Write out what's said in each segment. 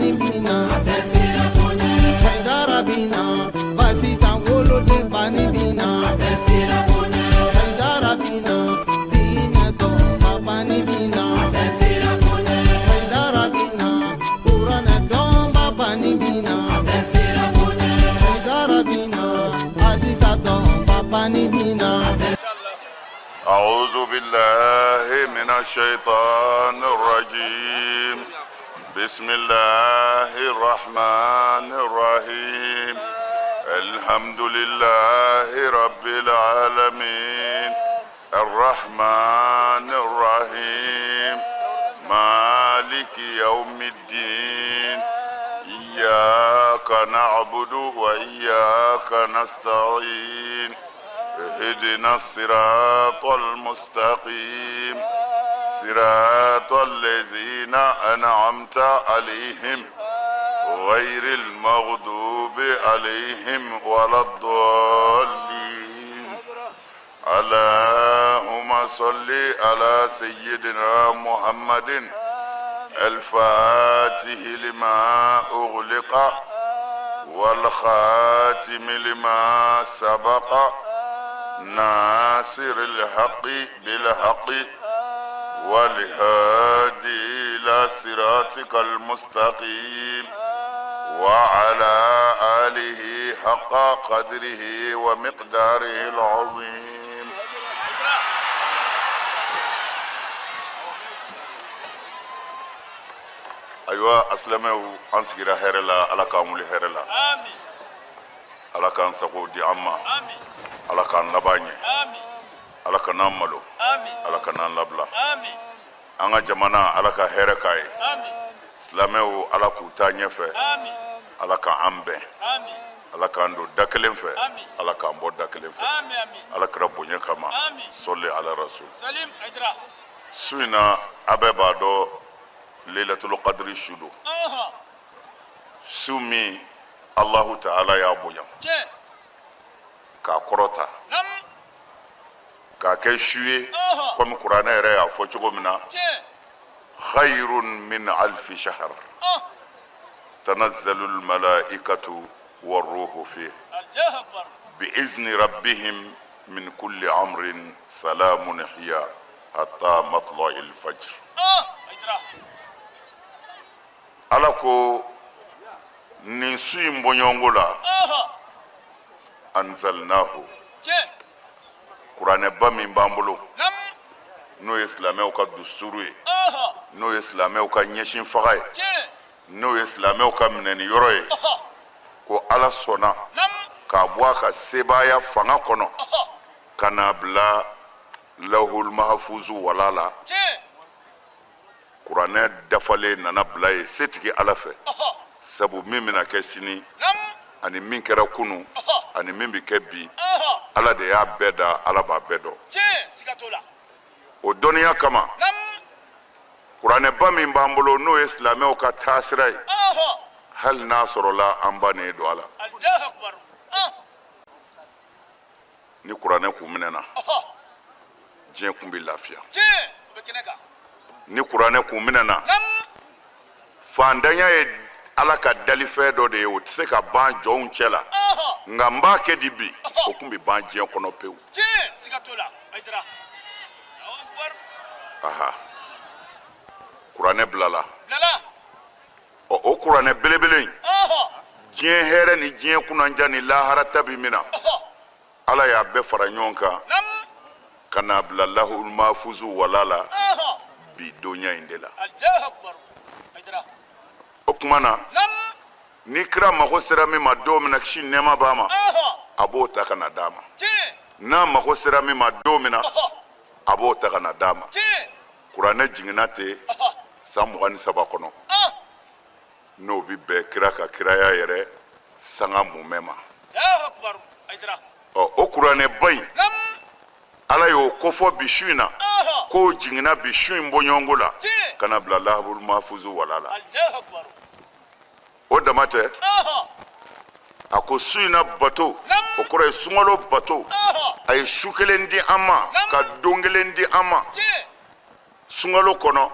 Bani bina, Haidara bina, baasi t'an woloden bani bina, Haidara bina, diinɛ dɔnba bani bina, Haidara bina, kuranɛ dɔnba bani bina, Haidara bina, hadisa dɔnba bani bina. أعوذ بالله من الشيطان الرجيم بسم الله الرحمن الرحيم الحمد لله رب العالمين الرحمن الرحيم مالك يوم الدين إياك نعبد وإياك نستعين اهدنا الصراط المستقيم صراط الذين أنعمت عليهم غير المغضوب عليهم ولا الضالين اللهم صل على سيدنا محمد الفاتح لما أغلق والخاتم لما سبق ناصر الحق بالحق والهادي إلى صراطك المستقيم وعلى آله حق قدره ومقداره العظيم ayiwa asilamɛw an sigira hɛrɛ la ala k'an wuli hɛrɛ la ala k'an sago di an ma ala k'an laban ɲɛ ala kan'an malo ala kan'an labila an ka jamana ala ka hɛrɛ k'a ye silamɛw ala k'u taa ɲɛfɛ ala ka an bɛn ala k'an don da kelen fɛ ala k'an bɔ da kelen fɛ ala kira bonya kama sɔli ala rasul su in na a bɛɛ b'a dɔn lailatul qadri su don su min allahu ta'ala y'a bonya k'a kɔrɔta k'a kɛ su ye komi kuranɛ yɛrɛ y'a fɔ cogo min na khayrun min alfi shahr tanazzalu almalaikatu warruhu fihi bi'izni rabbihim min kulli amrin salamun hiya hatta matla'il fajr ala ko nin su in bɔɲɔgɔnko la anzalnahu kuranɛba min b'an bolo n'o ye silamɛw ka dusuru ye n'o ye silamɛw ka ɲɛsin faga ye n'o ye silamɛw ka minɛni yɔrɔ ye ko ala sɔnna k'a bɔ a ka sebaaya fanga kɔnɔ ka n'a bila lawhul mahafuzu wala la kuranɛ dafalen nana bila yen setigi ala fɛ sabu min bɛna kɛ sini ani min kɛra kunu ani min bɛ kɛ bi ala de y'a bɛɛ da ala b'a bɛɛ dɔn o dɔnniya kama kuranɛba min b'an bolo n'o ye silamɛw ka taasira ye hali n'a sɔrɔla an ba nin don a la ni kuranɛ kun minɛna diɲɛ kun bɛ lafiya ni kuranɛ kun minɛna faantanya ye ala ka dalifɛn dɔ de ye o tɛ se ka ban jɔnw cɛ la nka n b'a kɛ di bi o kun bɛ ban diɲɛ kɔnɔ pewu aha kuranɛ bilala ɔ o kuranɛ belebele in diɲɛ hɛrɛ ni diɲɛ kunnanja ni lahara ta bi min na ala y'a bɛɛ fara ɲɔgɔn kan ka n'a bila lahul mafuzu wala la bi donya in de la o tuma na ni kira mago sera min ma don min na kisi nɛɛma b'a ma a b'o ta ka na d'a ma n'a mago sera min ma don min na a b'o ta ka na d'a ma kuranɛ jiginna ten san 23 kɔnɔ n'o bi bɛn kira ka kiraya yɛrɛ sanga mumɛ ma ɔ o kuranɛba in ala y'o kofɔ bi su in na k'o jiginna bi su in bɔɲɔgɔnko la ka na bila lahabul mafuzu wala la o dama tɛ a ko su in na bato o kɔrɔ ye sunkalo bato a ye su kelen di an ma ka don kelen di an ma sunkalo kɔnɔ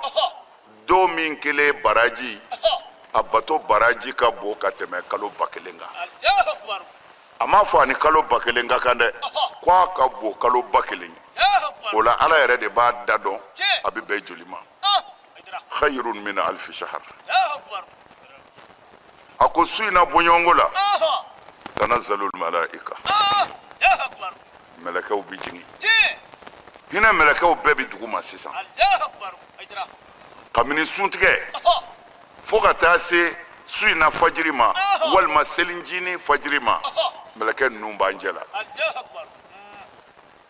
don min kelen baraji A bato baraji ka bon ka tɛmɛ kalo 1000 kan. A m'a fɔ a ni kalo 1000 ka kan dɛ, ko a ka bon kalo 1000 ye. O la Ala yɛrɛ de b'a da dɔn a bɛ bɛn joli ma. Khayrun min alfi shahr. A ko su in na bɔɲɔgɔnko la, tanazzalul malaika, mɛlɛkɛw bɛ jigin. Hinɛ mɛlɛkɛw bɛɛ bɛ dugu ma sisan. Kabini suntigɛ fo ka taa se su in na fajiri ma, walima selincinin fajiri ma, mɛlɛkɛ ninnu b'an cɛ la.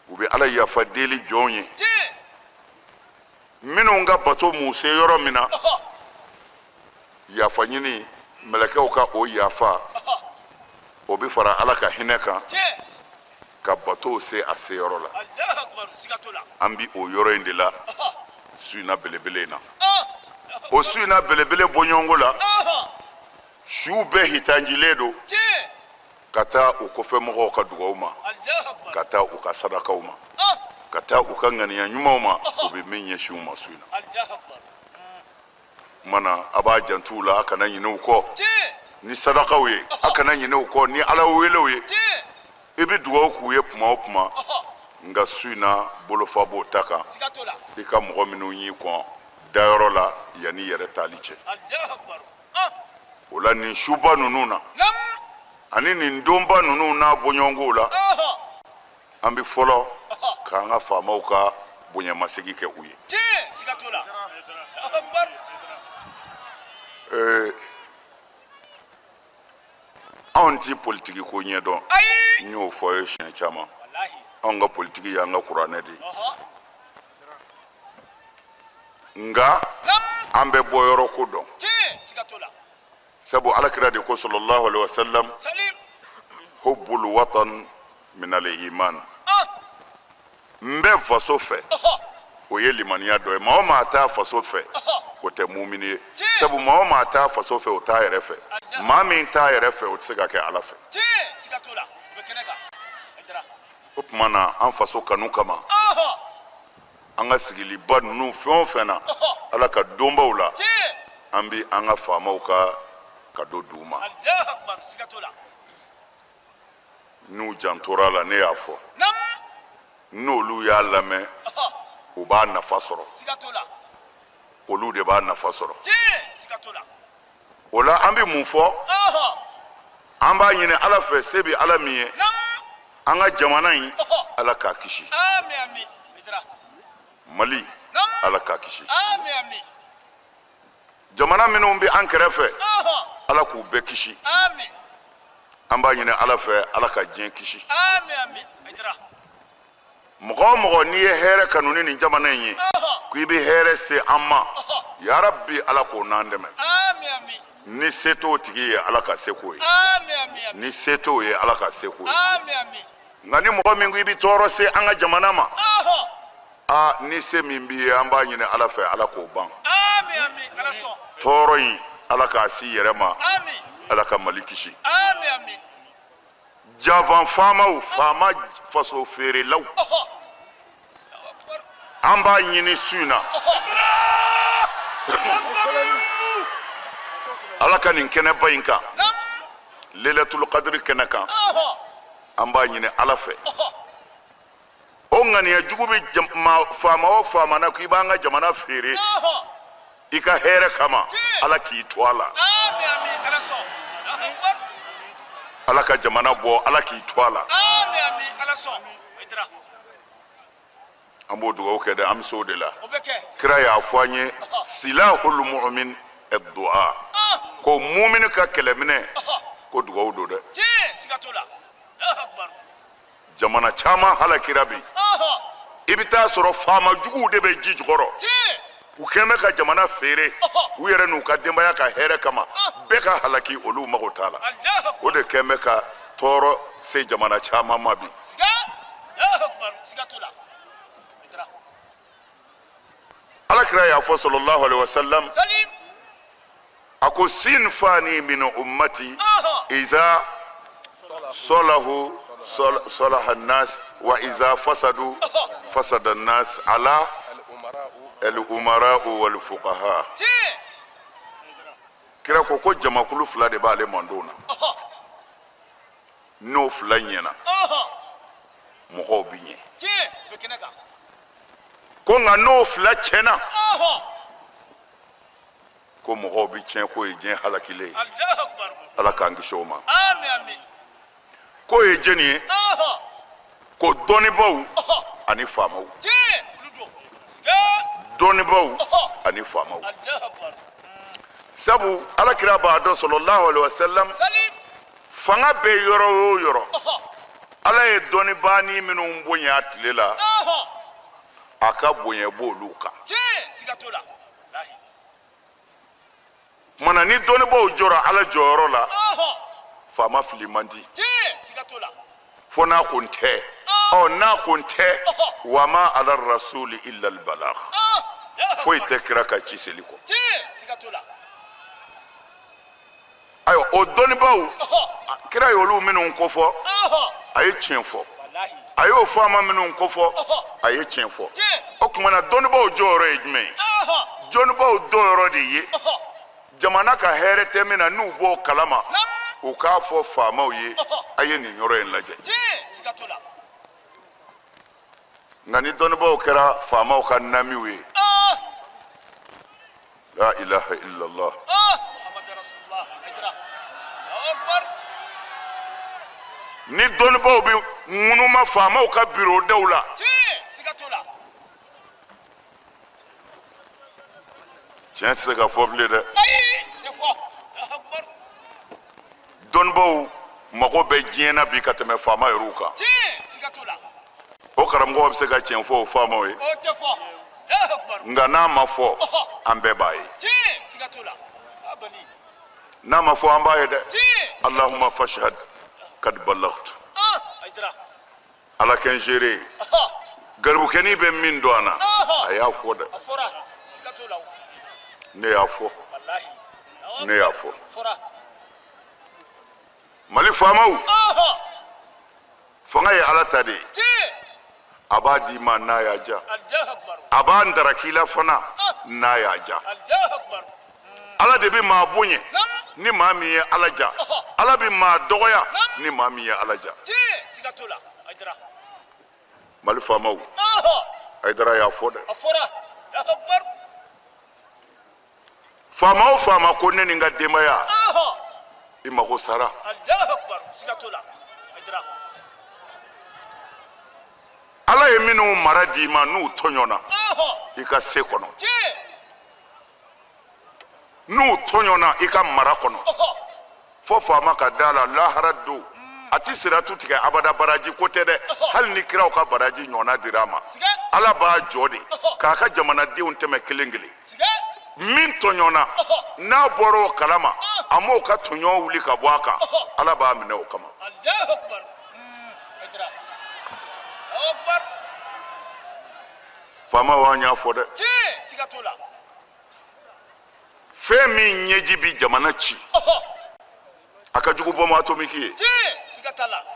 U bɛ Ala yafa deli jɔnw ye minnu ka bato m'u se yɔrɔ min na, yafa ɲini mɛlɛkɛw ka o yafa, o bɛ fara Ala ka hinɛ kan ka batow se a se yɔrɔ la. An bi o yɔrɔ in de la su in na belebele in na. O su in na belebele bɔɲɔgɔnko la, suw bɛɛ hitanjilen don ka taa u kɔfɛmɔgɔw ka dugaw ma, ka taa u ka sadakaw ma, ka taa u ka ŋaniya ɲumanw ma, u bɛ min ɲɛsin u ma su in na. Kumana a b'a jantu la, a kana ɲinɛ u kɔ ni sadakaw ye, a kana ɲinɛ u kɔ ni Ala welew ye. I bɛ dugawu k'u ye kuma o kuma, nka su in na bolofa b'o ta kan, i ka mɔgɔ minnu y'i kɔn dayɔrɔ la yanni yɛrɛ taali cɛ. O la nin suba ninnu na ani nin donba ninnu n'a bɔɲɔgɔnkow la, an bɛ fɔlɔ k'an ka faamaw ka bonyamasegin kɛ u ye. Anw ti politiki ko ɲɛdɔn, n y'o fɔ ye siɲɛ caman. Anw ka politiki y'an ka kuranɛ de ye, nka an bɛ bɔ yɔrɔ ko dɔn. Sabu Alakira de ko sallallahu alaihi wa sallam, hubbul watan min al iman. N bɛ faso fɛ, o ye limaniya dɔ ye. Maa o maa t'a faso fɛ, o tɛ mumini ye. Sabu maa o maa t'a faso fɛ, o t'a yɛrɛ fɛ. Maa min t'a yɛrɛ fɛ, o tɛ se ka kɛ Ala fɛ. O tuma na an faso kanu kama, an ka sigiliba ninnu fɛn o fɛn na, Ala ka donbaw la, an bɛ an ka faamaw ka kado d'u ma. N'u jantora la, ne y'a fɔ, n'olu y'a lamɛn, u b'a nafa sɔrɔ. Olu de b'a nafa sɔrɔ. O la an bɛ mun fɔ? An b'a ɲini Ala fɛ, se bɛ Ala min ye, an ka jamana in, Ala k'a kisi. Mali, Ala k'a kisi. Jamana minnu bɛ an kɛrɛfɛ, Ala k'u bɛɛ kisi. An b'a ɲini Ala fɛ, Ala ka diɲɛ kisi. Mɔgɔ o mɔgɔ n'i ye hɛrɛ kanu ni nin jamana in ye, ko i bɛ hɛrɛ se an ma, yarabi Ala k'o n'an dɛmɛ. Ni se t'o tigi ye, Ala ka se k'o ye. Ni se t'o ye, Ala ka se k'o ye. Nka ni mɔgɔ min ko i bɛ tɔɔrɔ se an ka jamana ma, aa ni se min b'i ye, an b'a ɲini Ala fɛ, Ala k'o ban. Tɔɔrɔ in, Ala k'a s'i yɛrɛ ma, Ala ka Mali kisi. Javan faamaw, faama faso feerelaw, an b'a ɲini su in na, Ala ka nin kɛnɛba in kan, Lailatul Qadr kɛnɛ kan, an b'a ɲini Ala fɛ. O ŋaniya jugu bɛ faama o faama na k'i b'an ka jamana feere i ka hɛrɛ kama, Ala k'i to a la. Ala ka jamana bɔ, Ala k'i to a la. An b'o dugawu kɛ dɛ, an bɛ se o de la. Kira y'a fɔ an ye, silahul mu'min ad-du'a, ko mumini ka kɛlɛminɛ ko dugawu don dɛ. Jamana caman halakira bi, i bɛ taa sɔrɔ faama juguw de bɛ ji jukɔrɔ. U kɛn bɛ ka jamana feere u yɛrɛ n'u ka denbaya ka hɛrɛ kama, bɛɛ ka halaki, olu mago t'a la. O de kɛn bɛ ka tɔɔrɔ se jamana caman ma bi. Alakira y'a fɔ sallallahu alaihi wa sallam, a ko sinfani min ummati iza salahu salaha an-nas wa iza fasadu fasada an-nas ala al-umara wal fuqaha. Kira ko ko jamakulu fila de b'ale mandon na. N'o fila ɲɛna, mɔgɔw bi ɲɛ. Ko nka n'o fila tiɲɛna, ko mɔgɔw bi tiɲɛ, k'o ye diɲɛ halakilen ye. Ala k'an kisi o ma. K'o ye jɛni ye? Ko dɔnnibaaw ani faamaw. Dɔnnibaaw ani faamaw. Sabu ala kira b'a dɔn sallallahu alaihi wasallam, fanga bɛ yɔrɔ o yɔrɔ, ala ye dɔnnibaani minnu bonya a tile la, a ka bonya b'olu kan. Kumana ni dɔnnibaaw jɔra ala jɔyɔrɔ la, faama fili man di. Fo n'a ko n tɛ. Ɔ n'a ko n tɛ, wa ma ala rasuli illa al balagh. Foyi tɛ kira ka ci seli kɔ. Ayiwa, o dɔnnibaaw, kira y'olu minnu kofɔ, a ye tiɲɛ fɔ. A y'o faama minnu kofɔ, a ye tiɲɛ fɔ. O tuma na dɔnnibaaw jɔyɔrɔ ye jumɛn ye? Dɔnnibaaw jɔyɔrɔ de ye jamana ka hɛrɛ tɛ min na, n'u b'o kalama, u k'a fɔ faamaw ye, a ye nin yɔrɔ in lajɛ. Nka ni dɔnnibaaw kɛra faamaw ka namiw ye, la ilaha illallah. Ni dɔnnibaaw bɛ ŋunuma faamaw ka biro daw la, tiɲɛ tɛ se ka fɔ bilen dɛ. Dɔnnibaaw mago bɛ diɲɛ na bi ka tɛmɛ faama yɛrɛw kan. O karamɔgɔw bɛ se ka tiɲɛ fɔ o faamaw ye, nka n'a ma fɔ, an bɛɛ b'a ye. N'a ma fɔ, an b'a ye dɛ. Allahumma fashhad kad ballaghtu. Ala kɛ n seere ye. Garibukɛnin bɛ min dɔn an na, a y'a fɔ dɛ. Ne y'a fɔ, ne y'a fɔ. Mali faamaw, fanga ye ala ta de ye. A b'a d'i ma n'a y'a ja, a b'a ndaraki la fana n'a y'a ja. Ala de bɛ maa bonya ni maa min ye ala ja, ala bɛ maa dɔgɔya ni maa min ye ala ja. Mali faamaw, Hayidara y'a fɔ dɛ. Faama o faama ko ne ni n ka denbaya, i mago sara. Ala ye minnu mara d'i ma n'u tɔɲɔna i ka se kɔnɔ, n'u tɔɲɔna i ka mara kɔnɔ, fo faama ka da la lahara don a ti siratu tigɛ abada. Baraji ko tɛ dɛ, hali ni kiraw ka baraji ɲɔgɔnna dira a ma, ala b'a jɔ de k'a ka jamanadenw tɛmɛ kelen kelen. Min tɔɲɔna n'a bɔra o kalama, a m'o ka tɔɲɔ wuli ka bɔ a kan, ala b'a minɛ o kama. Faamaw, an y'a fɔ dɛ. Fɛn min ɲɛji bi jamana ci, a ka jugu bɔnbɔn atomiki ye.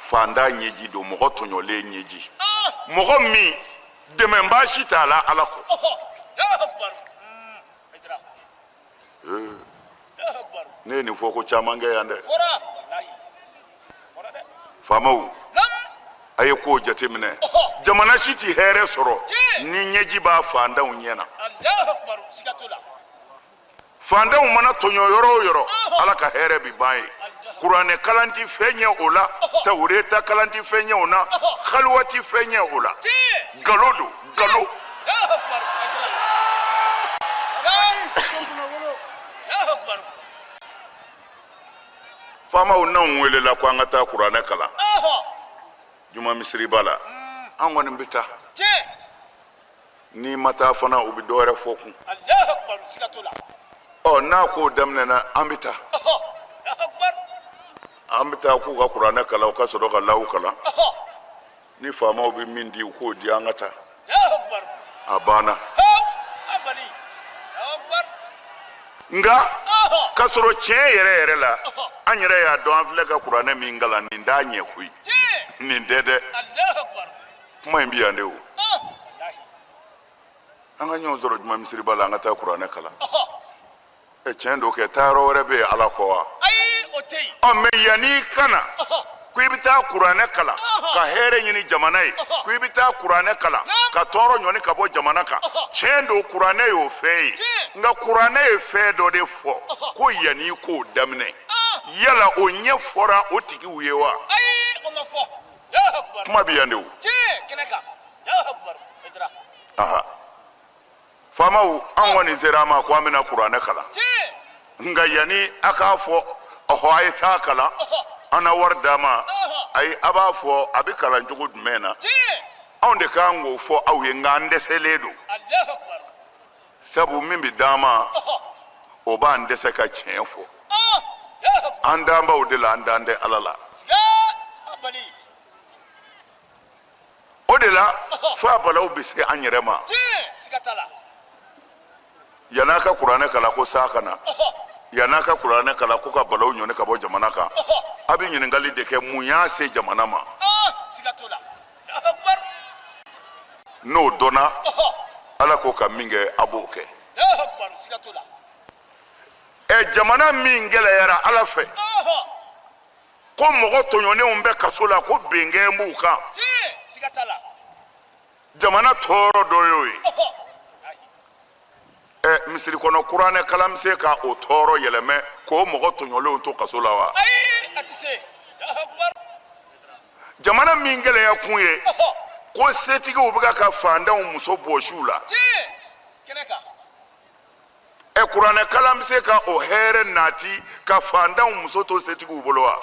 Fantan ɲɛji don, mɔgɔ tɔɲɔlen ɲɛji, mɔgɔ min dɛmɛbaa si t'a la ala kɔ. Ne ye nin fɔ ko caman kɛ yan dɛ. Faamaw, a ye kow jateminɛ. Jamana si ti hɛrɛ sɔrɔ ni ɲɛji b'a fantanw ɲɛ na. Fantanw mana tɔɲɔ yɔrɔ o yɔrɔ, ala ka hɛrɛ bi ban ye. Kuranɛ kalan ti fɛn ɲɛ o la, tawureta kalan ti fɛn ɲɛ o la, xaluwa ti fɛn ɲɛ o la. Galo don, galo. Faamaw n'anw welela ko an ka taa kuranɛ kalan juma misiriba la, an kɔni bɛ taa. N'i ma taa fana, u bɛ dɔ wɛrɛ fɔ kun. Ɔ n'a k'o daminɛna, an bɛ taa. An bɛ taa k'u ka kuranɛ kalan, u ka sɔrɔ ka lawu kalan. Ni faamaw bɛ min di, u k'o di, an ka taa. A banna. Nka k'a sɔrɔ tiɲɛ yɛrɛ yɛrɛ la, an yɛrɛ y'a dɔn an filɛ ka kuranɛ min kalan, nin t'a ɲɛ koyi, nin tɛ dɛ. Kuma in bi yan de o. An ka ɲɔgɔn sɔrɔ juma misiriba la, an ka taa kuranɛ kalan. Tiɲɛ don kɛ taayɔrɔ wɛrɛ bɛ yen Ala kɔ wa? Ayi, o tɛ yen. Ɔ mais yanni i ka na ko i bɛ taa kuranɛ kalan ka hɛrɛ ɲini jamana ye, ko i bɛ taa kuranɛ kalan ka tɔɔrɔ ɲɔni ka bɔ jamana kan, tiɲɛ don kuranɛ y'o fɛn ye, nka kuranɛ ye fɛn dɔ de fɔ ko yanni i k'o daminɛ, yala o ɲɛ fɔra o tigiw ye wa? Ayi, o ma fɔ. Kuma bɛ yan de o. Tiɲɛ kɛnɛ kan. Aha. Faamaw, an kɔni sera a ma ko an bɛna kuranɛ kalan, nka yanni a k'a fɔ ɔhɔ a ye taa kalan, an na wari d'a ma, ayi, a b'a fɔ a bɛ kalan cogo jumɛn na? Anw de kan k'o fɔ aw ye, nka an dɛsɛlen don, sabu min bɛ d'an ma o b'an dɛsɛ ka tiɲɛ fɔ. An dan b'aw de la, an dan tɛ Ala la. O de la fo a balaw bɛ se an yɛrɛ ma. Yan'a ka kuranɛ kalan ko saa ka na, yan'a ka kuranɛ kalan ko ka balaw ɲɔni ka bɔ jamana kan, a bɛ ɲininkali de kɛ mun y'a se jamana ma. N'o dɔnna, Ala ko ka min kɛ a b'o kɛ. Ɛ jamana min gɛlɛyara Ala fɛ, ko mɔgɔ tɔɲɔnenw bɛ kaso la, ko bɛnkɛn b'u kan, jamana tɔɔrɔ dɔ y'o ye. Ɛ misiri kɔnɔ kuranɛ kalan bɛ se ka o tɔɔrɔ yɛlɛmɛ k'o mɔgɔ tɔɲɔlenw to kaso la wa? Jamana min gɛlɛya kun ye ko setigiw bɛ ka faantanw muso bɔsi u la. Ɛ kuranɛ kalan bɛ se ka o hɛrɛ nati ka faantanw muso to setigiw bolo wa?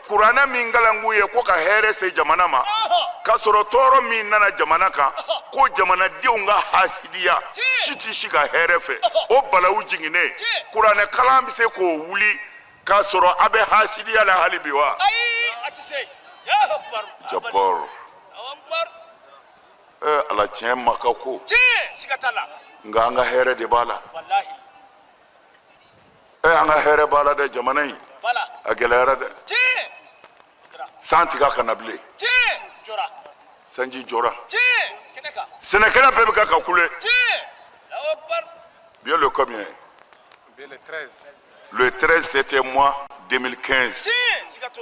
Kuranɛ min kalankun ye ko ka hɛrɛ se jamana ma, k'a sɔrɔ tɔɔrɔ min nana jamana kan, ko jamanadenw ka hasidiya si tɛ si ka hɛrɛ fɛ, o balawu jiginnen, kuranɛ kalan bɛ se k'o wuli k'a sɔrɔ a bɛ hasidiya la hali bi wa? Jabbar. Ala tiɲɛ ma ka ko, nka an ka hɛrɛ de b'a la. An ka hɛrɛ b'a la dɛ, jamana in a gɛlɛyara dɛ. San tigɛ ka na bilen, sanji jɔra, sɛnɛkɛla bɛɛ bɛ ka kule. Bien le combien? Le 13 septième mois 2015.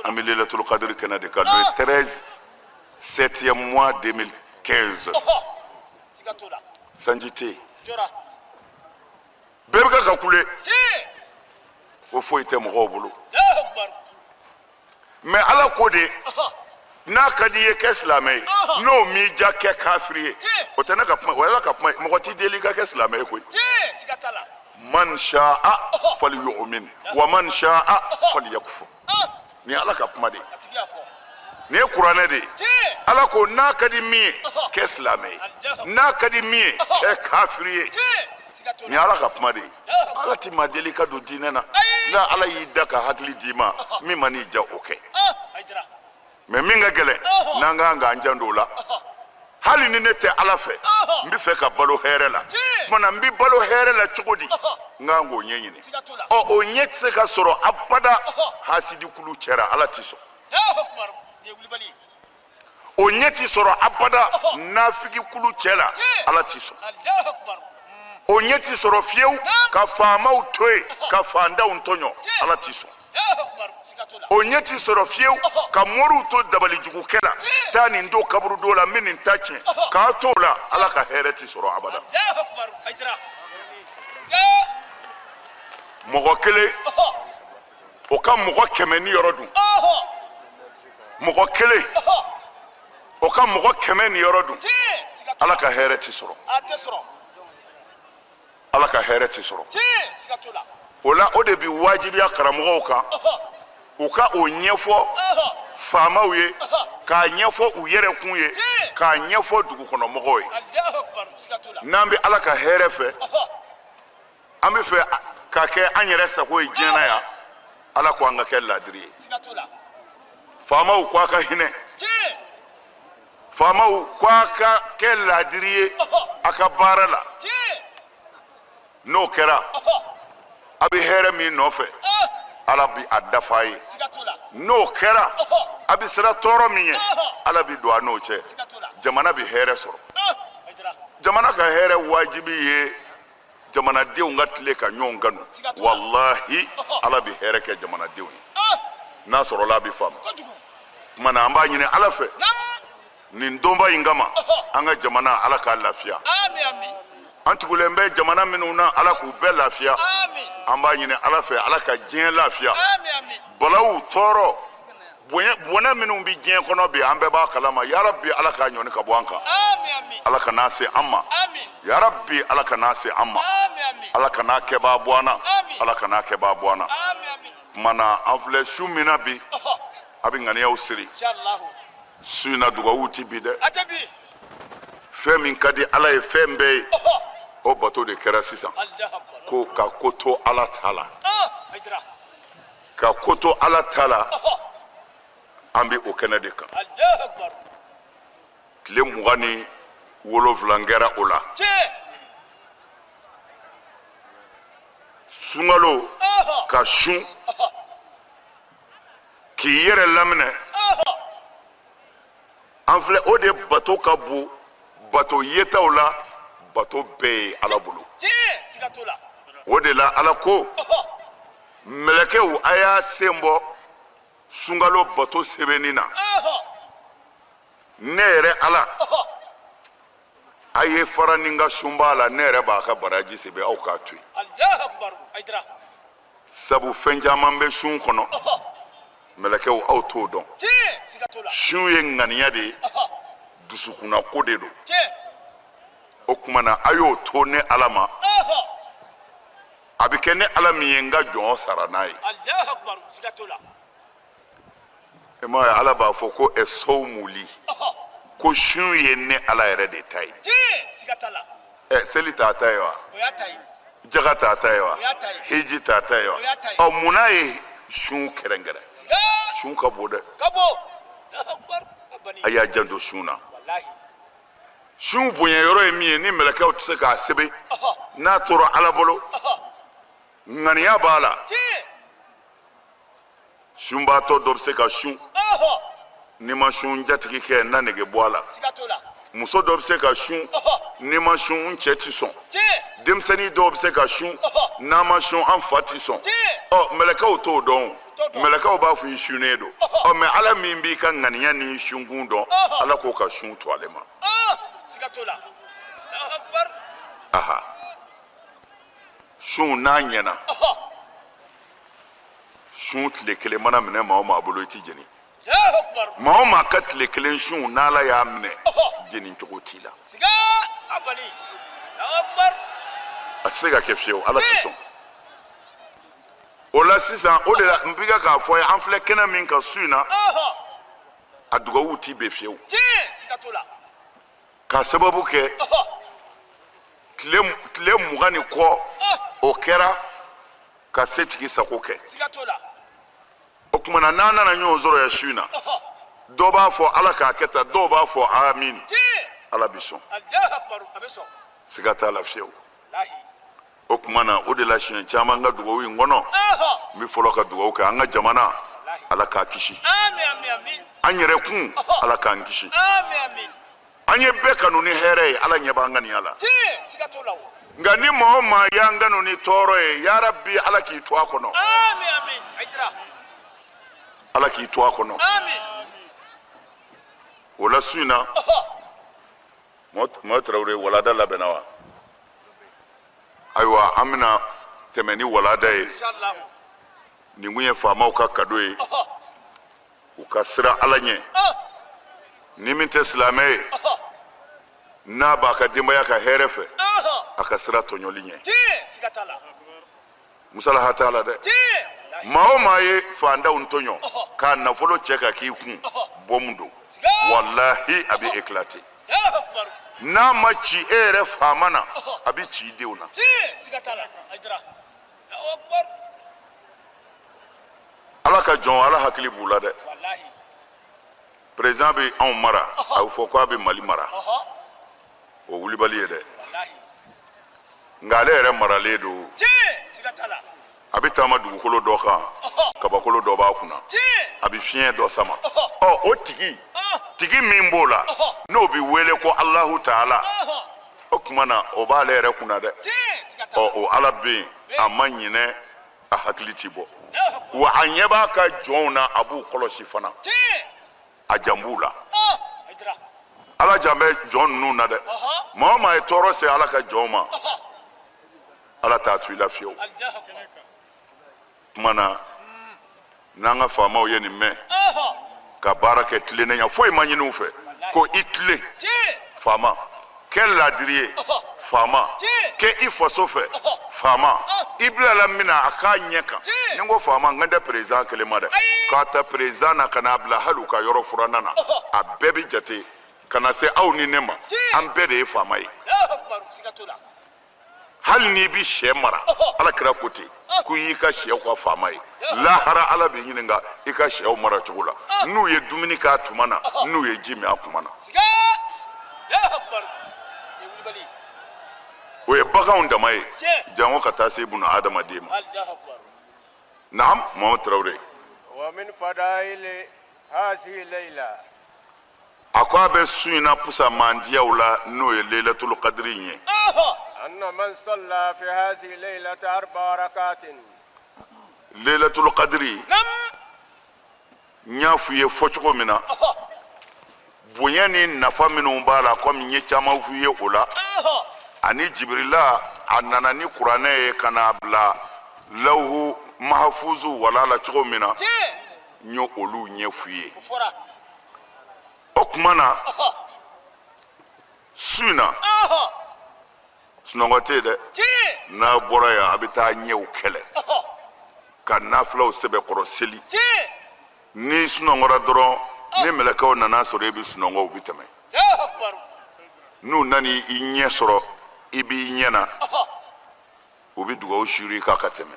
An bɛ Laylatul Qadr kɛnɛ de kan, le 13 septième mois 2015. Sanji tɛ yen, bɛɛ bɛ ka kule, ko foyi tɛ mɔgɔw bolo. Mais Ala ko de, n'a ka di i ye kɛ silamɛ ye, n'o m'i diya kɛ kafiri ye. O tɛ ne ka kuma, o ye Ala ka kuma ye. Mɔgɔ t'i deli i ka kɛ silamɛ ye koyi. Man sha'a falyu'min wa man sha'a falyakfur. Nin ye Ala ka kuma de ye, nin ye kuranɛ de ye. Ala ko n'a ka di min ye kɛ silamɛ ye, n'a ka di min ye kɛ kafiri ye. Nin ye Ala ka kuma de ye. Ala ti maa deli ka don diinɛ na, n'a Ala y'i da ka hakili d'i ma, min ma n'i diya o kɛ. Mais min ka gɛlɛn, n'an kan k'an janto o la, hali ni ne tɛ Ala fɛ, n bɛ fɛ ka balo hɛrɛ la. Tuma na n bɛ balo hɛrɛ la cogo di? N kan k'o ɲɛɲini. Ɔ o ɲɛ tɛ se ka sɔrɔ abada hasidikulu cɛra, Ala ti sɔn. O ɲɛ ti sɔrɔ abada nafikikulu cɛ la, Ala ti sɔn. O ɲɛ ti sɔrɔ fiyewu ka faamaw to yen ka faantanw tɔɲɔ, Ala ti sɔn. O ɲɛ ti sɔrɔ fiyewu ka moriw to dabalijugukɛ la, taa nin don kaburudo la, min nin ta tiɲɛ, k'a to o la, Ala ka hɛrɛ ti sɔrɔ abada. Mɔgɔ kelen o ka mɔgɔ 100 ni yɔrɔ dun, mɔgɔ kelen o ka mɔgɔ 100 ni yɔrɔ dun, Ala ka hɛrɛ ti sɔrɔ. Ala ka hɛrɛ ti sɔrɔ. O la o de bi wajibiya karamɔgɔw kan, u ka o ɲɛfɔ faamaw ye, k'a ɲɛfɔ u yɛrɛ kun ye, k'a ɲɛfɔ dugukɔnɔmɔgɔw ye. N'an bɛ Ala ka hɛrɛ fɛ, an bɛ fɛ ka kɛ an yɛrɛ sago ye diɲɛ na yan, Ala ko an ka kɛ laadiri ye. Faamaw ko a ka hinɛ, faamaw ko a ka kɛ laadiri ye a ka baara la. N'o kɛra, a bɛ hɛrɛ min nɔfɛ, Ala bi a dafa a ye. N'o kɛra, a bɛ siran tɔɔrɔ min ye, Ala bi don a n'o cɛ, jamana bɛ hɛrɛ sɔrɔ. Jamana ka hɛrɛ wajibi ye jamanadenw ka tile ka ɲɔgɔn kanu. Walahi Ala bɛ hɛrɛ kɛ jamanadenw ye. N'a sɔrɔla a bɛ faamu. Tuma na an b'a ɲini Ala fɛ. Nin donba in kama an ka jamana Ala k'a lafiya. An tugulen bɛ jamana minnu na Ala k'u bɛɛ lafiya. An b'a ɲini Ala fɛ Ala ka diɲɛ lafiya. Balawu tɔɔrɔ bɔnɛ minnu bɛ diɲɛ kɔnɔ bi an bɛɛ b'a kalama. Yarabi Ala k'a ɲɔni ka bɔ an kan. Ala kan'a se an ma. Yarabi Ala kan'a se an ma. Ala kan'a kɛbaa bɔ an na. Ala kan'a kɛbaa bɔ an na. Tuma na an filɛ su min na bi a bɛ ŋaniyaw siri. Su in na dugawu ti bi dɛ. Fɛn min ka di Ala ye fɛn bɛɛ ye o bato de kɛra sisan. Ko ka ko to Ala ta la. Ka ko to Ala ta la. An bɛ o kɛnɛ de kan. Tile 27 kɛra o la. Sunkalo ka sun k'i yɛrɛ laminɛ. An filɛ o de bato ka bon bato yetaw la bato bɛɛ ye Ala bolo. O de la Ala ko mɛlɛkɛw a y'a sen bɔ sunkalo bato sɛbɛnni na. Ne yɛrɛ Ala a ye fara ni n ka sunba la ne yɛrɛ b'a ka baraji sɛbɛn aw k'a to yen. Sabu fɛn caman bɛ sun kɔnɔ mɛlɛkɛw aw t'o dɔn. Sun ye ŋaniya de ye dusukunnako de don. O tuma na a y'o to ne Ala ma. A bɛ kɛ ne Ala min ye n ka jɔn sara n'a ye. E m'a ye Ala b'a fɔ ko ɛsɔwmuli ko sun ye ne Ala yɛrɛ de ta ye. Ɛ seli t'a ta ye wa? Jaga t'a ta ye wa? Hiji t'a ta ye wa? Ɔ munna ye sun kɛrɛnkɛrɛn? Sun ka bon dɛ. A y'a janto sun na. Sun bonya yɔrɔ ye min ye ni mɛlɛkɛw tɛ se k'a sɛbɛn n'a tora Ala bolo ŋaniya b'a la. Sunbaatɔ dɔ bɛ se ka sun n'i ma sun jatigi kɛ na nege bɔ a la. Muso dɔ bɛ se ka sun n'i ma sun n cɛ ti sɔn. Denmisɛnnin dɔw bɛ se ka sun n'a ma sun an fa ti sɔn. Ɔ mɛlɛkɛw t'o dɔn o. Mɛlɛkɛw b'a fɔ i sunnen don. Ɔ mɛ Ala min b'i ka ŋaniya ni sunkun dɔn Ala k'o ka sun to ale ma. Aha sun n'a ɲɛna. Sun tile kelen mana minɛ maa o maa bolo i ti jeni. Maa o maa ka tile kelen sun n'Ala y'a minɛ jeni cogo t'i la. A tɛ se ka kɛ fiyewu Ala ti sɔn. O la sisan o de la n bɛ k'a fɔ ye an filɛ kɛnɛ min kan su in na a dugawu ti bɛn fiyewu. K'a sababu kɛ tile 20 ni kɔ o kɛra ka setigi sago kɛ. O tuma na n'an nana ɲɔgɔn sɔrɔ yan su in na dɔw b'a fɔ Ala k'a kɛ tan dɔw b'a fɔ amin. Ala bɛ sɔn. Siga t'a la fiyewu. O tuma na o de la siɲɛ caman ka dugawu in kɔnɔ n bɛ fɔlɔ ka dugawu kɛ an ka jamana Ala k'a kisi. An yɛrɛ kun Ala k'an kisi. An ye bɛɛ kanu ni hɛrɛ ye Ala ɲɛ b'an ŋaniya la. Nka ni maa o maa y'an kanu ni tɔɔrɔ ye yarabi Ala k'i to a kɔnɔ. Ala k'i to a kɔnɔ. O la su in na Mɔ Tarawele walada labɛnna wa? Ayiwa an bɛna tɛmɛ ni walada ye. Nin kun ye faamaw ka kado ye. U ka siran Ala ɲɛ. Ni min tɛ silamɛ ye n'a b'a ka denbaya ka hɛrɛ fɛ a ka sira tɔɲɔli ɲɛ. Musalaha t'a la dɛ. Maa o maa ye fantanw tɔɲɔ k'a nafolo cɛ ka k'i kun bɔmu don. Walahi a bɛ éclater. N'a ma ci e yɛrɛ faama na a bɛ ci i denw na. Ala ka jɔn Ala hakili b'u la dɛ. Président bɛ anw mara a bɛ fɔ k'a bɛ Mali mara o wulibali ye dɛ. Nka ale yɛrɛ maralen don. A bɛ taama dugukolo dɔ kan kabakolo dɔ b'a kunna a bɛ fiɲɛ dɔ sama. Ɔ o tigi tigi min b'o la n'o bɛ wele ko Alahu Taala o tuma na o b'ale yɛrɛ kunna dɛ. Ɔ o Ala bɛ yen, a ma ɲinɛ, a hakili ti bɔ. Wa a ɲɛ b'a ka jɔnw na, a b'u kɔlɔsi fana. A jan b'u la. Ala jan bɛ jɔn ninnu na dɛ. Maa o maa ye tɔɔrɔ se Ala ka jɔnw ma, Ala t'a to i la fiyewu. Tuma na n'an ka faamaw ye nin mɛn ka baara kɛ tilennenya, foyi ma ɲini u fɛ ko i tilen faama, kɛ laadiri ye faama, kɛ i faso fɛ faama, i bilala min na a k'a ɲɛ kan. Ni n ko faama, n kan tɛ président kelen ma dɛ, k'a ta président na ka n'a bila hali u ka yɔrɔ furanna na, a bɛɛ bɛ jate ka na se aw ni ne ma, an bɛɛ de ye faama ye. Hali n'i bɛ sɛ mara, Ala kira ko ten ko i y'i ka sɛw ka faama ye. Lahara Ala b'i ɲininka i ka sɛw mara cogo la, n'u ye dumuni k'a tuma na, n'u ye ji min a tuma na. O ye baganw dama ye, jango ka taa se buna adamaden ma. Naam, Muhammad Traoré. Wa min fadaili hazihi layla. A ko a bɛ su in na pusa mandiyaw la, n'o ye Laylatul Qadri in ye. Anna man salla fi hazihi laylati arba'a rakatin. Laylatul Qadri. N y'a f'i ye fɔ cogo min na, bonya ni nafa minnu b'a la, komi n ye caman f'i ye o la, ani Jibirila a nana ni kuranɛ ye ka n'a bila lawhu mahafuzu wala la cogo min na, n ye olu ɲɛf'u ye. O tuma na su in na sunɔgɔ tɛ yen dɛ. N'a bɔra yan, a bɛ taa ɲɛw kɛlɛ ka nafilaw sɛbɛkɔrɔ seli. N'i sunɔgɔra dɔrɔn, ni mɛlɛkɛw nana sɔrɔ e bɛ sunɔgɔ, u bɛ tɛmɛ. N'u nana i ɲɛ sɔrɔ, i b'i ɲɛ na, u bɛ dugawu siri i kan ka tɛmɛ.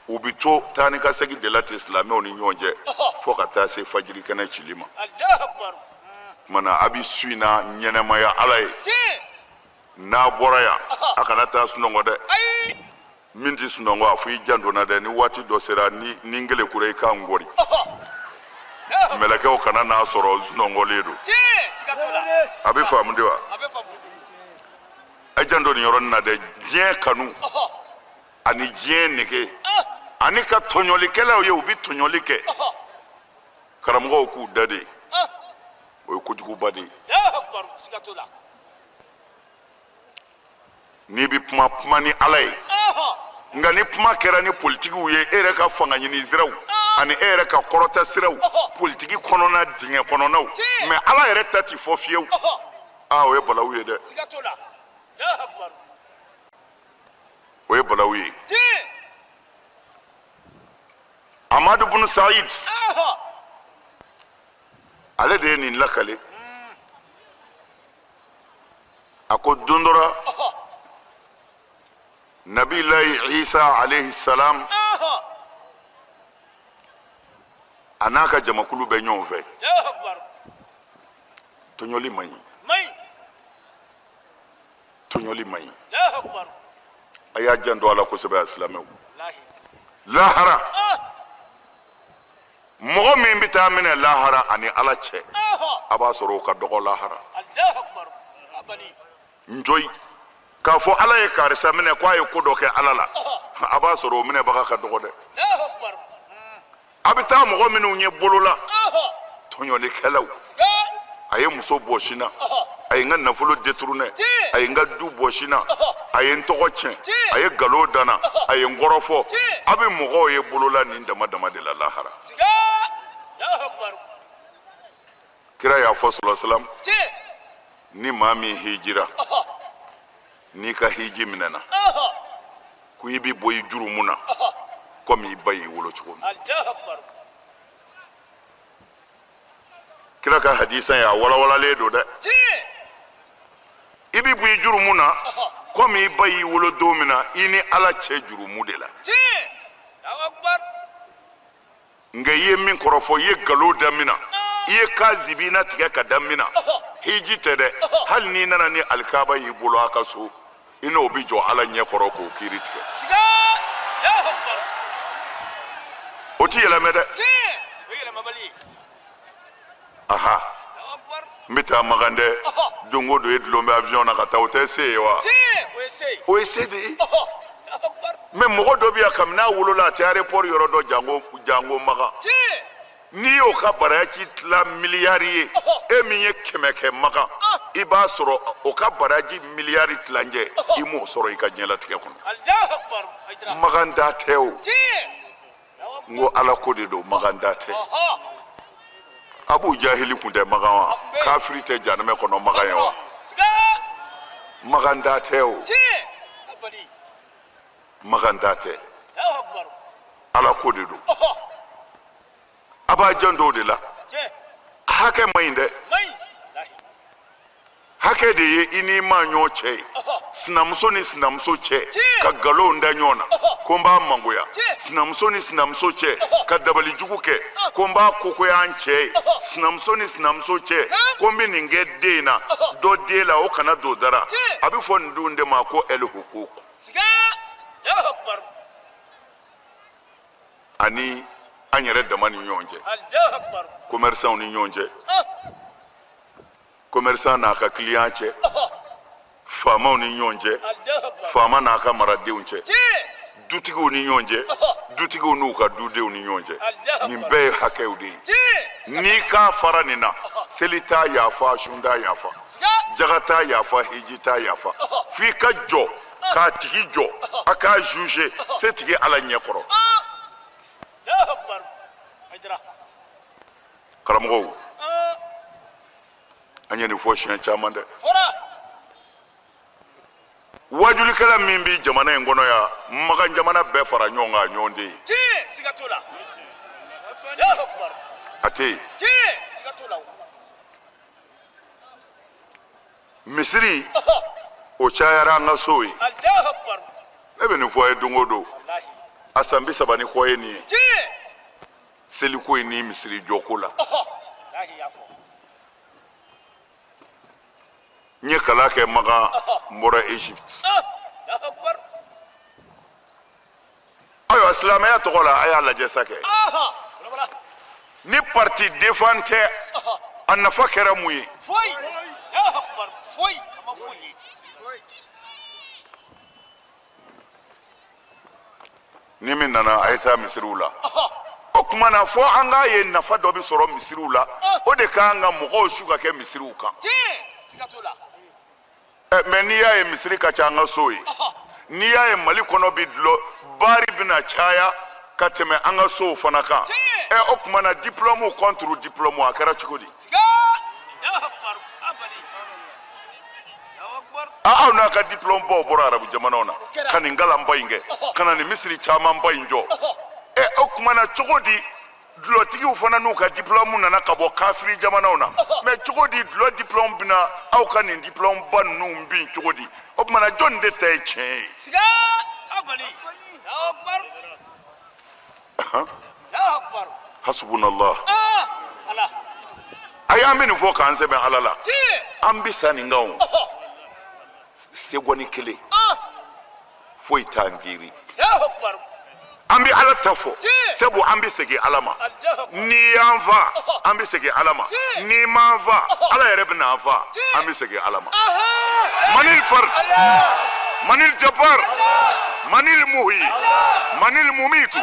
U bɛ to taa ni ka segin de la ten silamɛw ni ɲɔgɔn cɛ fo ka taa se fajiri kɛnɛ cili ma. Tuma na a bɛ su in na ɲɛnɛmaya Ala ye. N'a bɔra yan, a kana taa sunɔgɔ dɛ. Min tɛ sunɔgɔ, a fɔ i janto n na dɛ, ni waati dɔ sera, ni n kelen kura i ka n kɔri. Mɛlɛkɛw kana n'a sɔrɔ sunɔgɔlen don. A bɛ faamu de wa? A janto nin yɔrɔnin na dɛ. Diɲɛ kanu ani diɲɛ nege ani ka tɔɲɔlikɛlaw ye, u bɛ tɔɲɔli kɛ. Karamɔgɔw k'u da de, o ye kojuguba de ye. N'i bɛ kuma, kuma ni Ala ye. Nka ni kuma kɛra ni politikiw ye, e yɛrɛ ka fanga ɲini siraw ani e yɛrɛ ka kɔrɔta siraw, politiki kɔnɔna dingɛ kɔnɔnaw, mɛ Ala yɛrɛ ta ti fɔ fiyewu. Aa, o ye balawu ye dɛ. O ye balawu ye. Amadu bunu Said, ale de ye nin lakale. A ko don dɔ la, Nabilayi Isa alayhi salam a n'a ka jamakulu bɛ ɲɔgɔn fɛ. Tɔɲɔli man ɲi. Tɔɲɔli man ɲi. A y'a janto a la kosɛbɛ, a silamɛw. Lahara, mɔgɔ min bɛ taa minɛ lahara ani Ala cɛ, a b'a sɔrɔ o ka dɔgɔ lahara. Njoyi k'a fɔ Ala ye karisa minɛ ko a ye ko dɔ kɛ Ala la, a b'a sɔrɔ o minɛbaga ka dɔgɔ dɛ. A bɛ taa mɔgɔ minnu ye bolo la, tɔɲɔlikɛlaw, a ye muso bɔsi n na, a ye n ka nafolo détourné, a ye n ka du bɔsi n na, a ye n tɔgɔ tiɲɛ, a ye nkalon da n na, a ye n kɔrɔfɔ. A bɛ mɔgɔw ye bolola nin dama dama de la lahara. Kira y'a fɔ sallallahu alaihi wasallam, ni maa min hijira, n'i ka hiji minɛna, ko i bɛ bɔ i jurumu na komi i ba y'i wolo cogo min. Kira ka hadisa ye a walawalalen don dɛ. I bɛ bɔ i jurumu na komi i ba y'i wolo don min na, i ni Ala cɛ jurumu de la. Nka i ye min kɔrɔfɔ, i ye nkalon da min na, i ye kazibina tigɛ ka da min na, hiji tɛ dɛ. Hali n'i nana ni alikaba y'i bolo a ka so, i n'o bɛ jɔ Ala ɲɛ kɔrɔ k'o kiiri tigɛ. O ti yɛlɛmɛ dɛ. Aha. N bɛ taa Makan dɛ, don o don e dulon bɛ avion na ka taa, o tɛ se ye wa? O ye se de ye. Mais mɔgɔ dɔ bɛ yan, kabini a wolola a tɛ aéroport yɔrɔ dɔn, jango jango Makan. N'i y'o ka baraji tila miliyari ye, e min ye 100 kɛ Makan, i b'a sɔrɔ o ka baraji miliyari tilancɛ i m'o sɔrɔ i ka diɲɛlatigɛ kɔnɔ. Makan da tɛ o, n ko Ala ko de don, Makan da tɛ. Abu Jahili kun tɛ Makan wa? Kafiri tɛ janɛmɛ kɔnɔ Makan ye wa? Makan da tɛ o, Makan da tɛ, Ala ko de don. A b'a janto o de la. Hakɛ man ɲi dɛ, hakɛ de ye i n'i maa ɲɔgɔn cɛ ye, sinamuso ni sinamuso cɛ ka nkalon da ɲɔgɔn na ko n b'a mangoya, sinamuso ni sinamuso cɛ ka dabalijugu kɛ ko n b'a kokoya an cɛ ye, sinamuso ni sinamuso cɛ ko n bɛ nin kɛ den in na, dɔ den la o kana don dara. A bɛ fɔ nin dun de ma ko ɛli hukuk. Ani an yɛrɛ dama ni ɲɔgɔn cɛ, commerçant ni ɲɔgɔn cɛ, commerçant n'a ka client cɛ, faamaw ni ɲɔgɔn cɛ, faama n'a ka maradenw cɛ, dutigiw ni ɲɔgɔn cɛ, dutigiw n'u ka dudenw ni ɲɔgɔn cɛ. Nin bɛɛ ye hakɛw de ye. N'i k'a fara nin na, seli t'a yafa, sun t'a yafa, jaga t'a yafa, hiji t'a yafa. F'i ka jɔ k'a tigi jɔ, a k'a juger se tigi Ala ɲɛ kɔrɔ. Karamɔgɔw, an ye nin fɔ siɲɛ caman dɛ. Wajulikɛla min bɛ jamana in kɔnɔ yan, Makan jamana bɛɛ fara ɲɔgɔn kan, a ɲɔgɔn tɛ yen. A tɛ yen. Misiri o cayara an ka so ye. Ne bɛ nin fɔ a ye don o don. A san 30 ni kɔ ye nin ye. Seliko ye ni misiri jɔko la. N ye kalan kɛ Makan, n bɔra Egypte. Ayiwa, silamɛya tɔgɔ la, a y'a lajɛ sa kɛ. Ni parti défend tɛ, a nafa kɛra mun ye? Ni min nana, a ye taa misiriw la. O tuma na, fo an k'a ye nafa dɔ bɛ sɔrɔ misiriw la, o de kan ka mɔgɔw su ka kɛ misiriw kan. Mɛ n'i y'a ye misiri ka ca an ka so ye, n'i y'a ye Mali kɔnɔ bi dulɔ baari bɛna caya ka tɛmɛ an ka sow fana kan. O tuma na, diplôme contre diplôme, a kɛra cogo di? Aw n'a ka diplôme baw bɔra arabu jamanaw na ka nin kalanba in kɛ, ka na nin misiri camanba in jɔ. O tuma na cogo di dulɔtigiw fana n'u ka diplôme nana ka bɔ kafiri jamanaw na? Mɛ cogo di dulɔ diplôme bɛna aw ka nin diplôme ba ninnu bin cogo di? O tuma na, jɔnni de ta ye tiɲɛ ye? Hasbunallah. Ayi, an bɛ nin fɔ k'an sɛbɛn Ala la. An bɛ sa nin kan o. Segɔni kelen foyi t'an girin. An bɛ Ala ta fɔ, sabu an bɛ segin Ala ma. N'i y'an fa, an bɛ segin Ala ma. N'i m'an fa, Ala yɛrɛ bɛ n'an fa, an bɛ segin Ala ma. Manil fard, manil jabbar, manil muhyi, manil mumitu,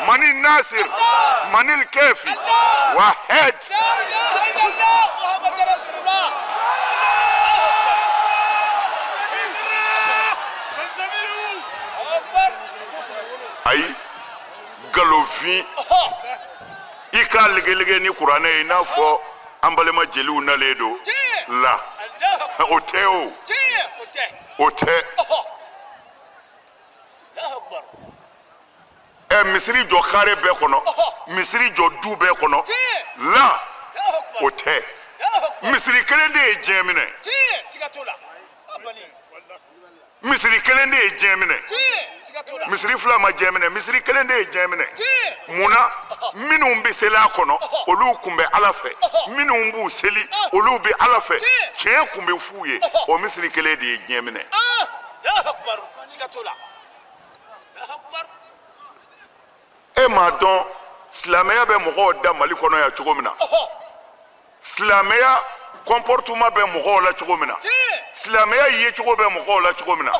manil nasir, manil kafi, wahid. Ayi, galofin i k'a legelege ni kuranɛ ye, i n'a fɔ an balima jeliw nalen don la, o tɛ o, o tɛ. Misiri jɔ kare bɛɛ kɔnɔ, misiri jɔ du bɛɛ kɔnɔ la, o tɛ. Misiri kelen de ye diɲɛ minɛ. Misiri kelen de ye diɲɛ minɛ. Misiri fila ma diɲɛ minɛ, misiri kelen de ye diɲɛ minɛ. Mun na? Minnu bɛ seli a kɔnɔ, olu kun bɛ Ala fɛ. Minnu b'u seli, olu bɛ Ala fɛ. Tiɲɛ kun bɛ f'u ye, o misiri kelen de ye diɲɛ minɛ. E m'a dɔn silamɛya bɛ mɔgɔw da Mali kɔnɔ yan cogo min na. Silamɛya comportement bɛ mɔgɔw la cogo min na, silamɛya yecogo bɛ mɔgɔw la cogo min na,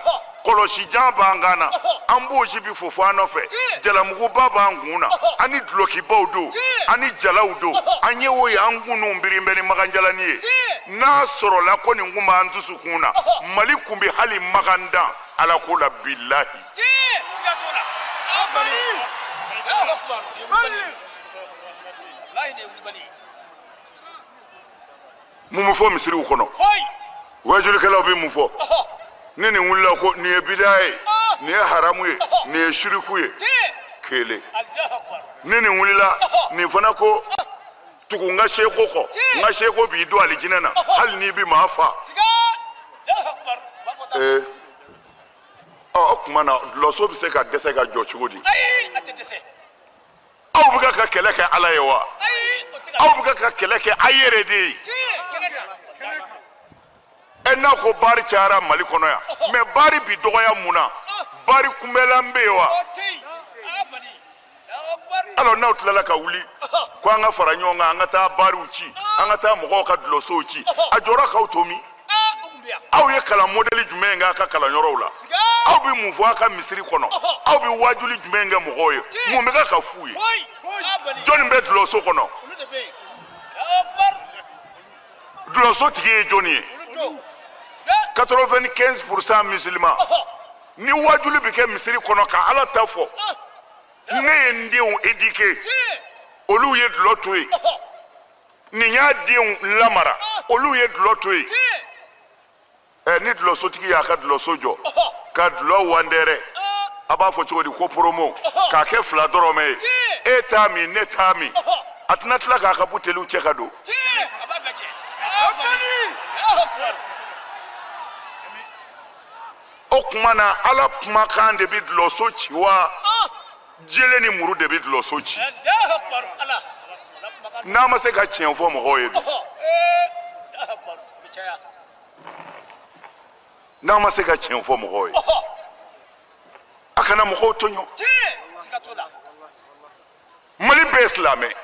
kɔlɔsijan b'an kan na, an b'o si bi fofo an nɔfɛ, jalamuguba b'an kun na, an ni dulɔkibaw don, an ni jalaw don, an ye o ye, an kunnu birin bɛ ni maganjalani ye. N'a sɔrɔla ko nin kun b'an dusukun na, Mali kun bɛ hali magan dan Ala ko la, bilahi. Mun bɛ fɔ misiriw kɔnɔ? Wajulikɛlaw bɛ mun fɔ? Ni nin wulila ko nin ye bidaa ye, nin ye haramu ye, nin ye shiriku ye, kelen. Ni nin wulila, nin fana ko tugu n ka seko kɔ, n ka seko b'i don alijinɛ na, hali n'i bɛ maa fa. Ɔ, o tuma na dulɔso bɛ se ka dɛsɛ ka jɔ cogo di? Aw bɛ ka kɛlɛ kɛ Ala ye wa? Aw bɛ ka kɛlɛ kɛ a yɛrɛ de ye. Ɛ, n'a ko baari cayara Mali kɔnɔ yan, mɛ baari bi dɔgɔya mun na? Baari kunbɛlan bɛ yen wa? Alors n'aw tilala ka wuli ko an ka fara ɲɔgɔn kan, an ka taa baariw ci, an ka taa mɔgɔw ka dulɔsow ci, a jɔra k'aw to min? Aw ye kalan modɛli jumɛn kɛ a ka kalanyɔrɔw la? Aw bɛ mun fɔ a ka misiri kɔnɔ? Aw bɛ wajuli jumɛn kɛ mɔgɔw ye? Mun bɛ ka f'u ye? Jɔnni bɛ dulɔso kɔnɔ? Dulɔso tigi ye jɔnni ye? 95% musulman. Ni wajuli bɛ kɛ misiri kɔnɔ ka Ala ta fɔ, ne ye n denw éduquer, olu ye dulɔ to yen. Nin y'a denw lamara, olu ye dulɔ to yen. Ɛ, ni dulɔsotigi y'a ka dulɔso jɔ ka dulɔ wandɛrɛ, a b'a fɔ cogo di ko promo, k'a kɛ 2 dɔrɔmɛ ye, e t'a min, ne t'a min, a tɛna tila k'a ka buteliw cɛ ka don. O tuma na Ala kumakan de bɛ dulɔso ci wa? Jele ni muru de bɛ dulɔso ci. N'a ma se ka tiɲɛ fɔ mɔgɔw ye dun? N'a ma se ka tiɲɛ fɔ mɔgɔw ye, a kana mɔgɔw tɔɲɔ. Mali bɛɛ ye silamɛ.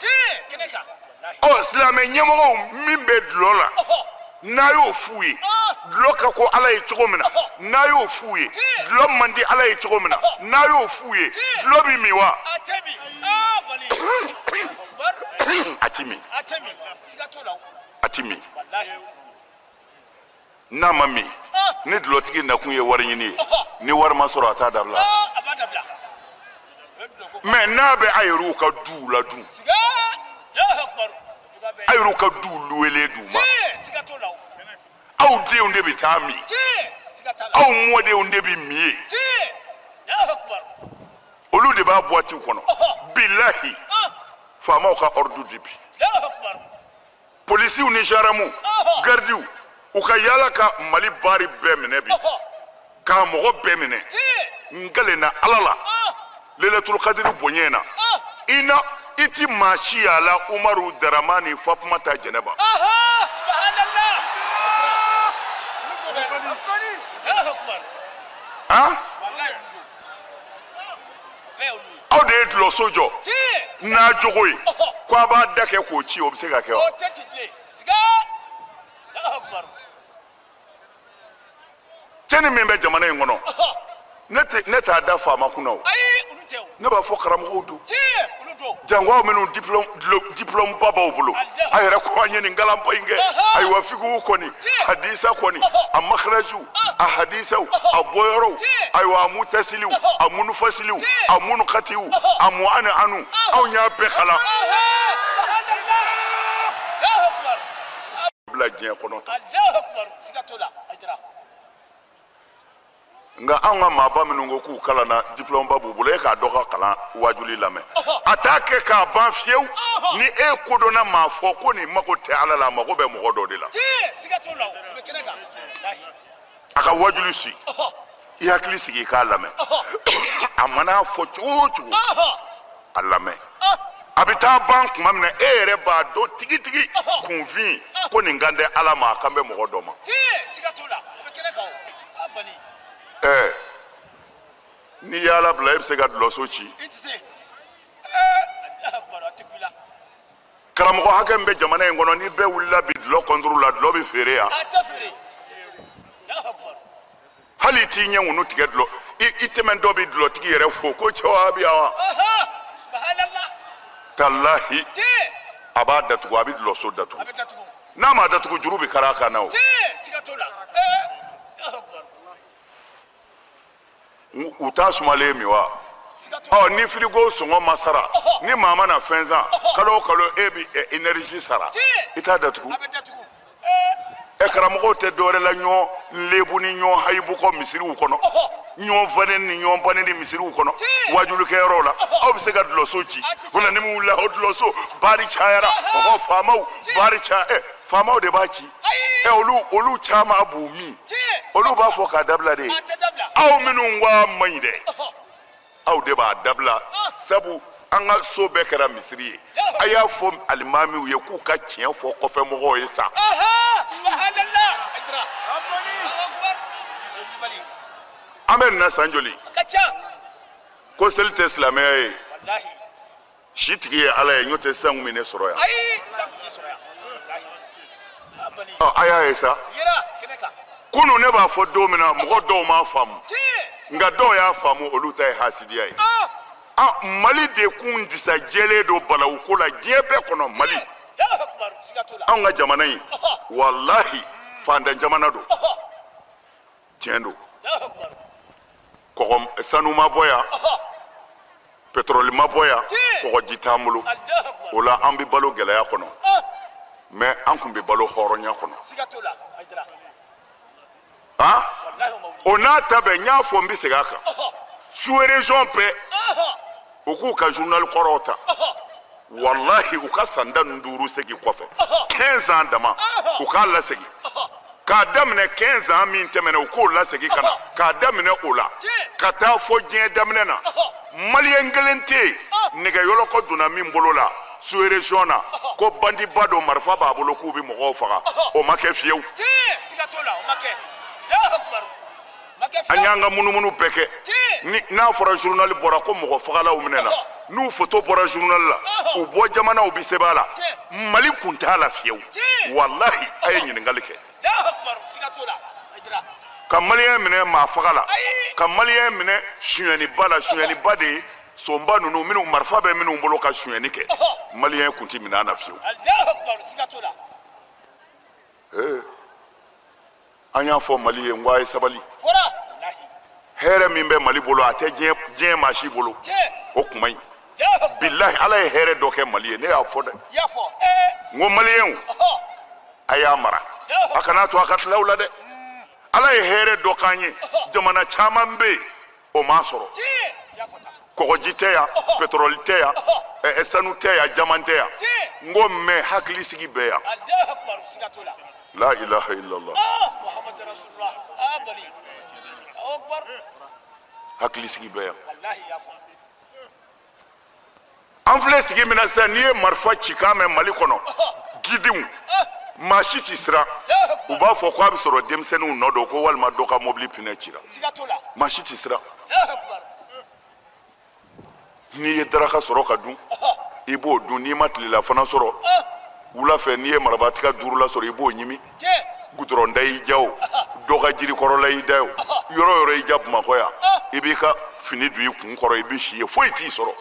Ɔ, silamɛ ɲɛmɔgɔw min bɛ dulɔ la, n'a y'o f'u ye, dulɔ ka ko Ala ye cogo min na, n'a y'o f'u ye, dulɔ man di Ala ye cogo min na, n'a y'o f'u ye, dulɔ bɛ min wa? A ti min. A ti min. N'a ma min, ni dulɔtigi nakun ye wari ɲini ye, ni wari ma sɔrɔ a t'a dabila. Mɛ n'a bɛ a yɛrɛw ka duw la dun, a yɛrɛw ka duw luwele d'u ma, aw denw de bɛ taa min, aw mɔdenw de bɛ min ye, olu de b'a boîte kɔnɔ. Bilahi, faamaw ka ordre di bi, polisiw ni gendarmew, gardiw, u ka yaala ka Mali baari bɛɛ minɛ bi, k'a mɔgɔ bɛɛ minɛ. N kalenna Ala la, Lailatul Qadr bonya na, i na i ti maa si y'a la Umaru Daramani Fatumata Jɛnɛba. Han? Aw de ye dulɔso jɔ n'a jogo ye, ko a b'a da kɛ k'o ci, o bɛ se ka kɛ wa? Cɛnni min bɛ jamana in kɔnɔ, ne t'a da faama kunna o. Ne b'a fɔ karamɔgɔw don, jango aw minnu diplôme ba b'aw bolo, a yɛrɛ ko an ye nin kalanba in kɛ. Ayiwa, fikihu kɔni, hadisa kɔni, a makarajiw, a hadisaw, a bɔyɔrɔw, ayiwa, a mutasiliw, a munufasiliw, a munukatiw, a mu'ani anu, anw y'a bɛɛ kalan. Bila diɲɛ kɔnɔ tan. Nka anw ka maaba minnu ko k'u kalanna, diplôme ba b'u bolo, e k'a dɔ ka kalan wajuli lamɛn, a t'a kɛ k'a ban fiyewu. Ni e kodɔnna maa fɔ ko nin mago tɛ Ala la, a mago bɛ mɔgɔ dɔ de la. A ka wajuli si, i hakili sigi i k'a lamɛn. A mana fɔ cogo o cogo, a lamɛn. A bɛ taa ban tuma min na, e yɛrɛ b'a dɔn tigitigi kunfin ko nin kan tɛ Ala ma, a kan bɛ mɔgɔ dɔ ma. Ɛɛ, n'i y'Ala bila, e bɛ se ka dulɔso ci. Karamɔgɔ hakɛ min bɛ jamana in kɔnɔ, ni bɛɛ wulila bi dulɔ kɔnturu la, dulɔ bɛ feere yan. Hali i t'i ɲɛ ŋunu tigɛ dulɔ, i tɛmɛ dɔ bɛ dulɔtigi yɛrɛ fo ko cɛw a bɛ yan wa? Talahi, a b'a datugu, a bɛ dulɔso datugu. N'a ma datugu, juru bɛ kari a kan na o. U t'a sumalen min wa? Ɔ, ni firigo sɔngɔ ma sara, ni maa ma na fɛn san, kalo o kalo e bɛ énergie sara, i t'a datugu. Ɛ, karamɔgɔw tɛ dɔwɛrɛ la ɲɔgɔn lebu ni ɲɔgɔn hayibu kɔ misiriw kɔnɔ, ɲɔgɔn faneni ni ɲɔgɔn baneni misiriw kɔnɔ, wajulikɛyɔrɔw la. Aw bɛ se ka dulɔso ci o la, ni min wulila o dulɔso baari cayara, ɔhɔ, faamaw baari caya. Ɛ, faamaw de b'a ci. Ɛ, olu caman b'u min, olu b'a fɔ k'a dabila de. Aw minnu ko a man ɲi dɛ, aw de b'a dabila, sabu an ka so bɛɛ kɛra misiri ye. A y'a fɔ alimamiw ye k'u ka tiɲɛ fɔ kɔfɛ mɔgɔw ye sa. An bɛ nin na san joli? Ko seli tɛ silamɛya ye. Si tigi ye Ala ye, n'o tɛ sisan kun bɛ ne sɔrɔ yan. Ɔ, a y'a ye sa. Kunun ne b'a fɔ don min na, mɔgɔ dɔw m'a faamu, nka dɔw y'a faamu, olu ta ye hasidiya ye. Ah, Mali de kun disa jɛlen don balawu ko la diɲɛ bɛɛ kɔnɔ. Mali, anw ka jamana in, walahi, fantan jamana don, tiɲɛ don. Kɔgɔ sanu ma bɔ yan, pétrole ma bɔ yan, kɔgɔji t'an bolo. O la an bɛ balo gɛlɛya kɔnɔ, mais an kun bɛ balo hɔrɔnya kɔnɔ. Han, o n'a ta bɛɛ, n y'a fɔ, n bɛ segin a kan, sous-région bɛɛ, u k'u ka journal kɔrɔw ta, walahi, u ka san 15 segin kɔfɛ, 15 ans dama, u k'a lasegin k'a daminɛ 15 ans min tɛmɛna, u k'o lasegin ka na k'a daminɛ o la ka taa fɔ diɲɛ daminɛ na. Maliyɛn kelen tɛ yen nɛgɛ yɔlɔkɔ donna min bolo la sous-région na ko bandiba don, marifa b'a bolo k'u bɛ mɔgɔw faga, o ma kɛ fiyewu. An y'an ka munumunu bɛɛ kɛ. Ni n'a fɔra journal bɔra ko mɔgɔ fagalaw minɛna, n'u photo bɔra journal la, u bɔ jamanaw bɛ sɛbɛn a la, Mali kun t'a la fiyewu. Walahi, a ye ɲininkali kɛ. Ka maliyɛn minɛ maa faga la, ka maliyɛn minɛ sonyɛniba la, sonyɛniba de ye sonba ninnu minnu marifa bɛ minnu bolo ka sonyɛni kɛ, maliyɛn kun ti minɛ a na fiyewu. Ee, an y'a fɔ Mali ye, n ko a ye sabali. Hɛrɛ min bɛ Mali bolo, a tɛ diɲɛ maa si bolo, o kuma ɲi. Bilahi, Ala ye hɛrɛ dɔ kɛ Mali ye, ne y'a fɔ dɛ. N ko maliyɛnw, a y'a mara, a kana to a ka tila aw la dɛ. Ala ye hɛrɛ dɔ k'an ye, jamana caman bɛ yen o m'a sɔrɔ. Kɔgɔji tɛ yan, pétrole tɛ yan, sanu tɛ yan, jaman tɛ yan. N ko mɛ hakilisigi bɛ yan. La ilaha illallah. Hakilisigi bɛ yan. An filɛ sigi min na sisan, n'i ye marifa cikan mɛn Mali kɔnɔ, gidiw, maa si ti siran. U b'a fɔ ko a bɛ sɔrɔ denmisɛnninw nɔ don, ko walima dɔ ka mobili pinɛ cira. Maa si ti siran. N'i ye daraka sɔrɔ ka dun, i b'o dun. N'i ma tilelafana sɔrɔ, wula fɛ n'i ye marabatigɛ 5 la sɔrɔ, i b'o ɲimi. Gudɔrɔn da y'i ja o, dɔ ka jirikɔrɔla y'i da o, yɔrɔ o yɔrɔ y'i ja Bamakɔ yan, i b'i ka fini don i kun kɔrɔ, i bɛ si yen, foyi t'i sɔrɔ.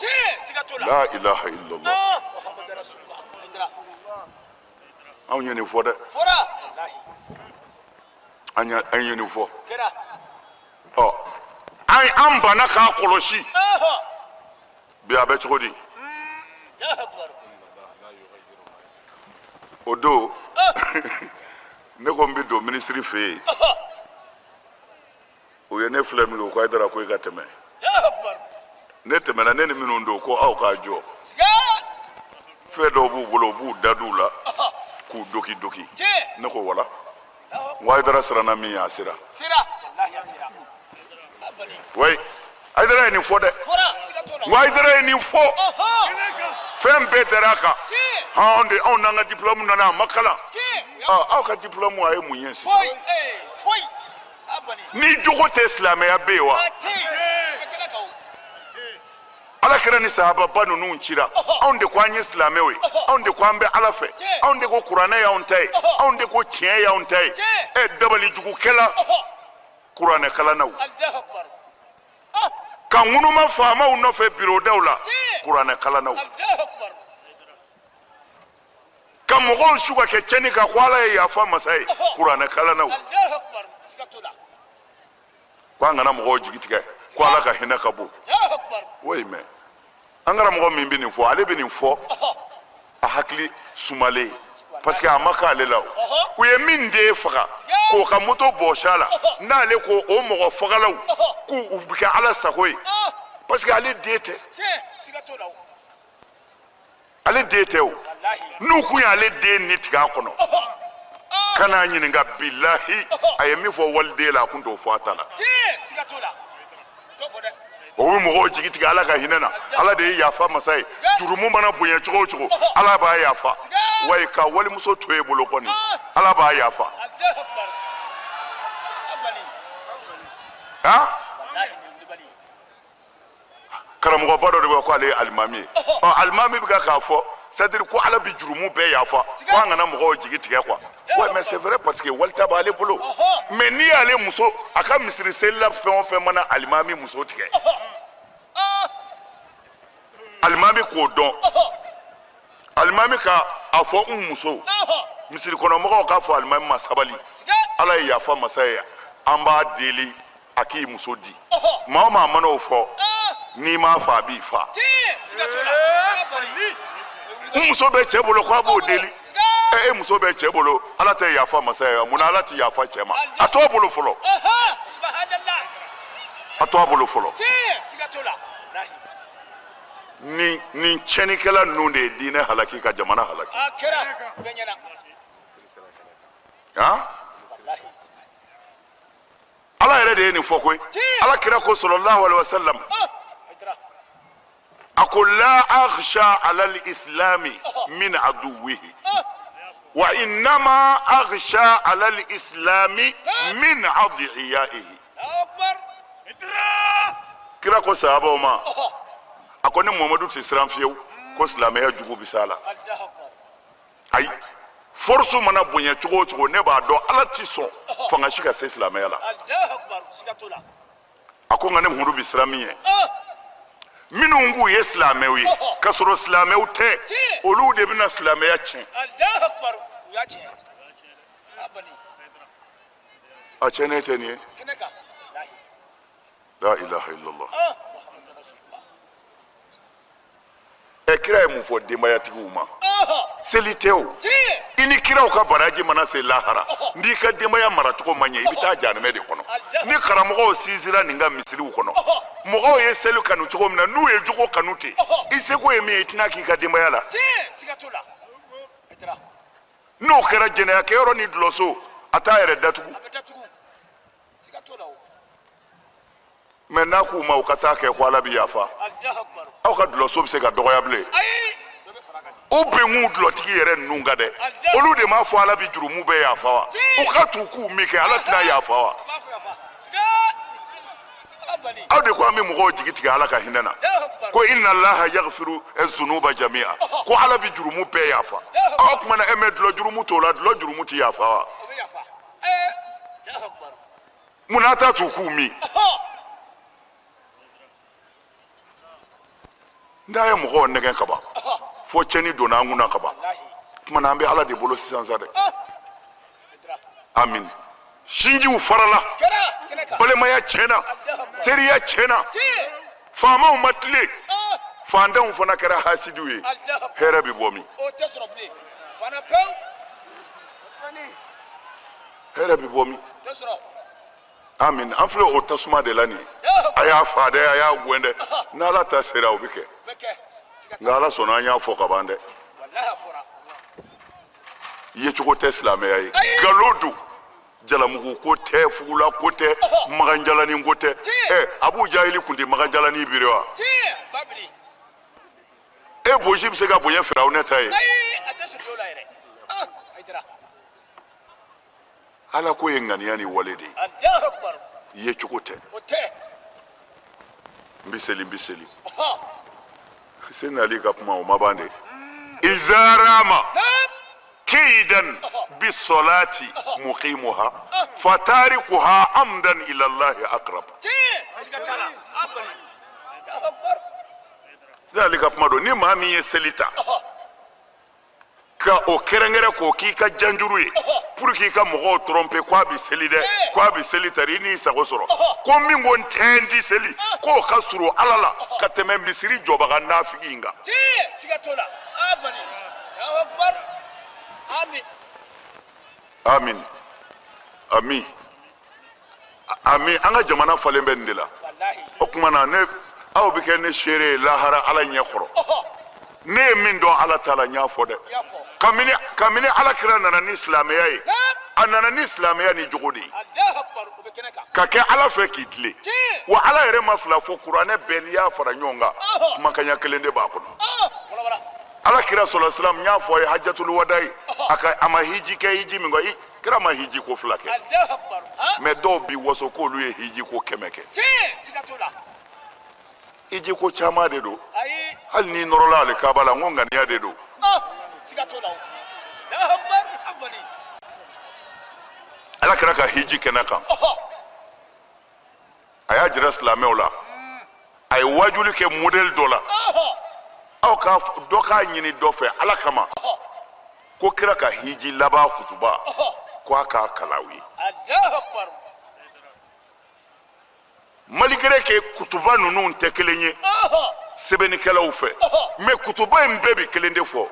La ilaha illallah. Anw ye nin fɔ dɛ, an ye nin fɔ. Ɔ, an banna k'a kɔlɔsi. Bi a bɛ cogo di? O don ne ko n bɛ don minisiri fɛ yen, o ye ne filɛ min ye, o ko Hayidara, ko i ka tɛmɛ. Ne tɛmɛna, ne ni minnu don, ko aw k'a jɔ. Fɛn dɔw b'u bolo, u b'u da d'u la k'u doki doki. Ne ko wala, n ko Hayidara siranna min ye, a sera. Oui, Hayidara ye nin fɔ dɛ. N ko Hayidara ye nin fɔ, fɛn bɛɛ dara a kan. Anw de, anw n'an ka diplôme nana, a ma kalan. Aw ka diplôme, a ye mun ye sisan? Ni jogo tɛ, silamɛya bɛ yen wa? Ala kira ni sahababa ninnu cira, anw de ko an ye silamɛw ye, anw de ko an bɛ Ala fɛ, anw de ko kuranɛ y'anw ta ye, anw de ko tiɲɛ y'anw ta ye. Ɛ dabalijugukɛla kuranɛ kalannaw ka ŋunuma faamaw nɔfɛ birodaw la, kuranɛ kalannaw ka mɔgɔw su ka kɛ tiɲɛni kan ko Ala ye yafa masa ye, kuranɛ kalannaw ko an kana mɔgɔw jigi tigɛ ko Ala ka hinɛ ka bon. Oui, mais an karamɔgɔ min bɛ nin fɔ, ale bɛ nin fɔ a hakili sumalen, parce que a ma k'ale la o. U ye min den faga k'o ka moto bɔsi a la, n'ale ko o mɔgɔ fagalaw k'u u bɛ kɛ Ala sago ye, parce que ale den tɛ, ale den tɛ o. N'u kun y'ale den ni tigɛ a kɔnɔ ka n'a ɲininka, bilahi a ye min fɔ waliden la, a kun t'o fɔ a ta la. O bɛ mɔgɔw jigi tigɛ Ala ka hinɛ na. Ala de ye yafa masa ye, jurumu mana bonya cogo o cogo Ala b'a yafa. Wayi ka walimuso to e bolo kɔni, Ala b'a yafa. Han, karamɔgɔba dɔ de bɛ ko ale ye alimami ye. Ɔ alimami bɛ ka k'a fɔ, c'est à dire ko Ala bɛ jurumu bɛɛ yafa, ko an kana mɔgɔw jigi tigɛ quoi. Ouais, mais c'est vrai, parce que walita b'ale bolo. Mais n'i y'ale muso a ka misiri selila fɛn o fɛn mana alimami muso tigɛ, alimami k'o dɔn, alimami ka a fɔ n muso, misiri kɔnɔmɔgɔw k'a fɔ alimami ma sabali, Ala ye yafa masa ye, an b'a deli a k'i muso di. Maa o maa mana o fɔ, n'i m'a fa a b'i fa. N muso bɛ cɛ bolo ko a b'o deli, e muso bɛ cɛ bolo, Ala tɛ yafa masa ye, munna Ala tɛ yafa cɛ ma? A t'o bolo fɔlɔ, a t'o bolo fɔlɔ. Nin tiɲɛnikɛla ninnu de ye diinɛ halaki ka jamana halaki. Han, Ala yɛrɛ de ye nin fɔ koyi. Ala kira ko sallallahu alaihi wa sallam, a ko la akhsha ala al-islami min aduwihi wa innama akhsha ala al-islami min adiyaihi. Kira ko sahabaw ma, a ko ne Muhamadu tɛ siran fiyewu ko silamɛya jugu bɛ s'a la. Ayi, force mana bonya cogo o cogo, ne b'a dɔn Ala ti sɔn fanga si ka se silamɛya la. A ko nka ne Muhamadu bɛ siran min ye, minnu k'u ye silamɛw ye k'a sɔrɔ silamɛw tɛ, olu de bɛna silamɛya tiɲɛ. A tiɲɛnen tɛ nin ye. La ilaha illallah. Ɛ kira ye mun fɔ denbayatigiw ma? Seli tɛ o. I ni kiraw ka baraji mana se lahara, n'i ka denbaya maracogo ma ɲɛ, i bɛ taa jahanamɛ de kɔnɔ. Ni karamɔgɔw sinsinra nin ka misiriw kɔnɔ, mɔgɔw ye seli kanu cogo min na, n'u ye jogo kanu ten, i seko ye min ye, i tɛna k'i ka denbaya la. N'o kɛra jɛnɛyakɛyɔrɔ ni dulɔso, a t'a yɛrɛ datugu. Mais n'a k'u ma u ka taa kɛ ko Ala bɛ yafa, aw ka dulɔso bɛ se ka dɔgɔya bilen. O bɛnkun dulɔtigi yɛrɛ ninnu kan dɛ, olu de m'a fɔ Ala bɛ jurumu bɛɛ yafa wa? U ka t'u k'u min kɛ, Ala tɛna yafa wa? Aw de ko an bɛ mɔgɔw jigi tigɛ Ala ka hinɛ na, ko inna Allaha yaghfiru zunuba jami'a, ko Ala bɛ jurumu bɛɛ yafa. Aw kuma na, mɛ dulɔ jurumu t'o la, dulɔ jurumu tɛ yafa wa? Munna t'a t'u k'u min? N'a ye mɔgɔw nɛgɛn ka ban, fo tiɲɛni donna an kunna ka ban. Tuma na an bɛ Ala de bolo sisan sa dɛ. Amin. Sinjiw farala, balimaya tiɲɛna, teriya tiɲɛna, faamaw ma tilen, faantanw fana kɛra hasidiw ye. Hɛrɛ bɛ bɔ min? Hɛrɛ bɛ bɔ min? Amin. An filɛ o tasuma de la nin ye. A y'a fa dɛ, a y'a gɛn dɛ. N'Ala ta sera o bɛ kɛ. Nka Ala sɔnna an y'a fɔ ka ban dɛ. Yecogo tɛ silamɛya ye. Nkalon don. Jalamugu ko tɛ, fugula ko tɛ, maganjalani ko tɛ. Ɛ Abu Jahili kun tɛ maganjalani biri wa? E bosi bɛ se ka bonya Firawunɛ ta ye? Ala ko ye ŋaniya ni wale de ye. Yecogo tɛ. N bɛ seli, n bɛ seli. Seyidina Ali ka kuma o ma ban de. Izarama kaidan bisolati muqimuha fatarikuha amdan ila Allah aqrab. Seyidina Ali ka kuma don, ni maa min ye seli ta ka o kɛrɛnkɛrɛn k'o k'i ka janjuru ye pour k'i ka mɔgɔw tromper k'a bɛ seli dɛ, k'a bɛ seli tari i n'i sago sɔrɔ, ko min ko n tɛ n ti seli, k'o ka surun Ala la ka tɛmɛ misiri jɔbaga nafigi in kan. Amin amin amin. An ka jamana falen bɛ nin de la. O tuma na ne aw bɛ kɛ ne seere ye lahara Ala ɲɛ kɔrɔ. Ne ye min dɔn Ala ta la, n y'a fɔ dɛ. Kabini Ala kira nana ni silamɛya ye, a nana ni silamɛya ni jogo de ye, ka kɛ Ala fɛ k'i tilen. Wa Ala yɛrɛ ma fila fɔ, kuranɛ bɛɛ n'i y'a fara ɲɔgɔn kan, kumakanya kelen de b'a kɔnɔ. Ala kira sɔlɔ silam, n y'a fɔ a ye hajjatul wadayi, a ka a ma hiji kɛ hiji min kɔ, kira ma hiji ko fila kɛ. Mais dɔw bi waso k'olu ye hiji ko 100 kɛ. Hiji ko caman de don. Hali n'i nɔrɔla ale kaba la, n ko ŋaniya de don. Ala kira ka hiji kɛnɛ kan, a y'a jira silamɛw la, a ye wajuli kɛ modèle dɔ la. Aw ka dɔ k'a ɲini dɔ fɛ Ala kama, ko kira ka hiji laban kutuba, ko a k'a kalan aw ye. Malgré que kutuba ninnu tɛ kelen ye sɛbɛnnikɛlaw fɛ, mais kutuba in bɛɛ bɛ kelen de fɔ,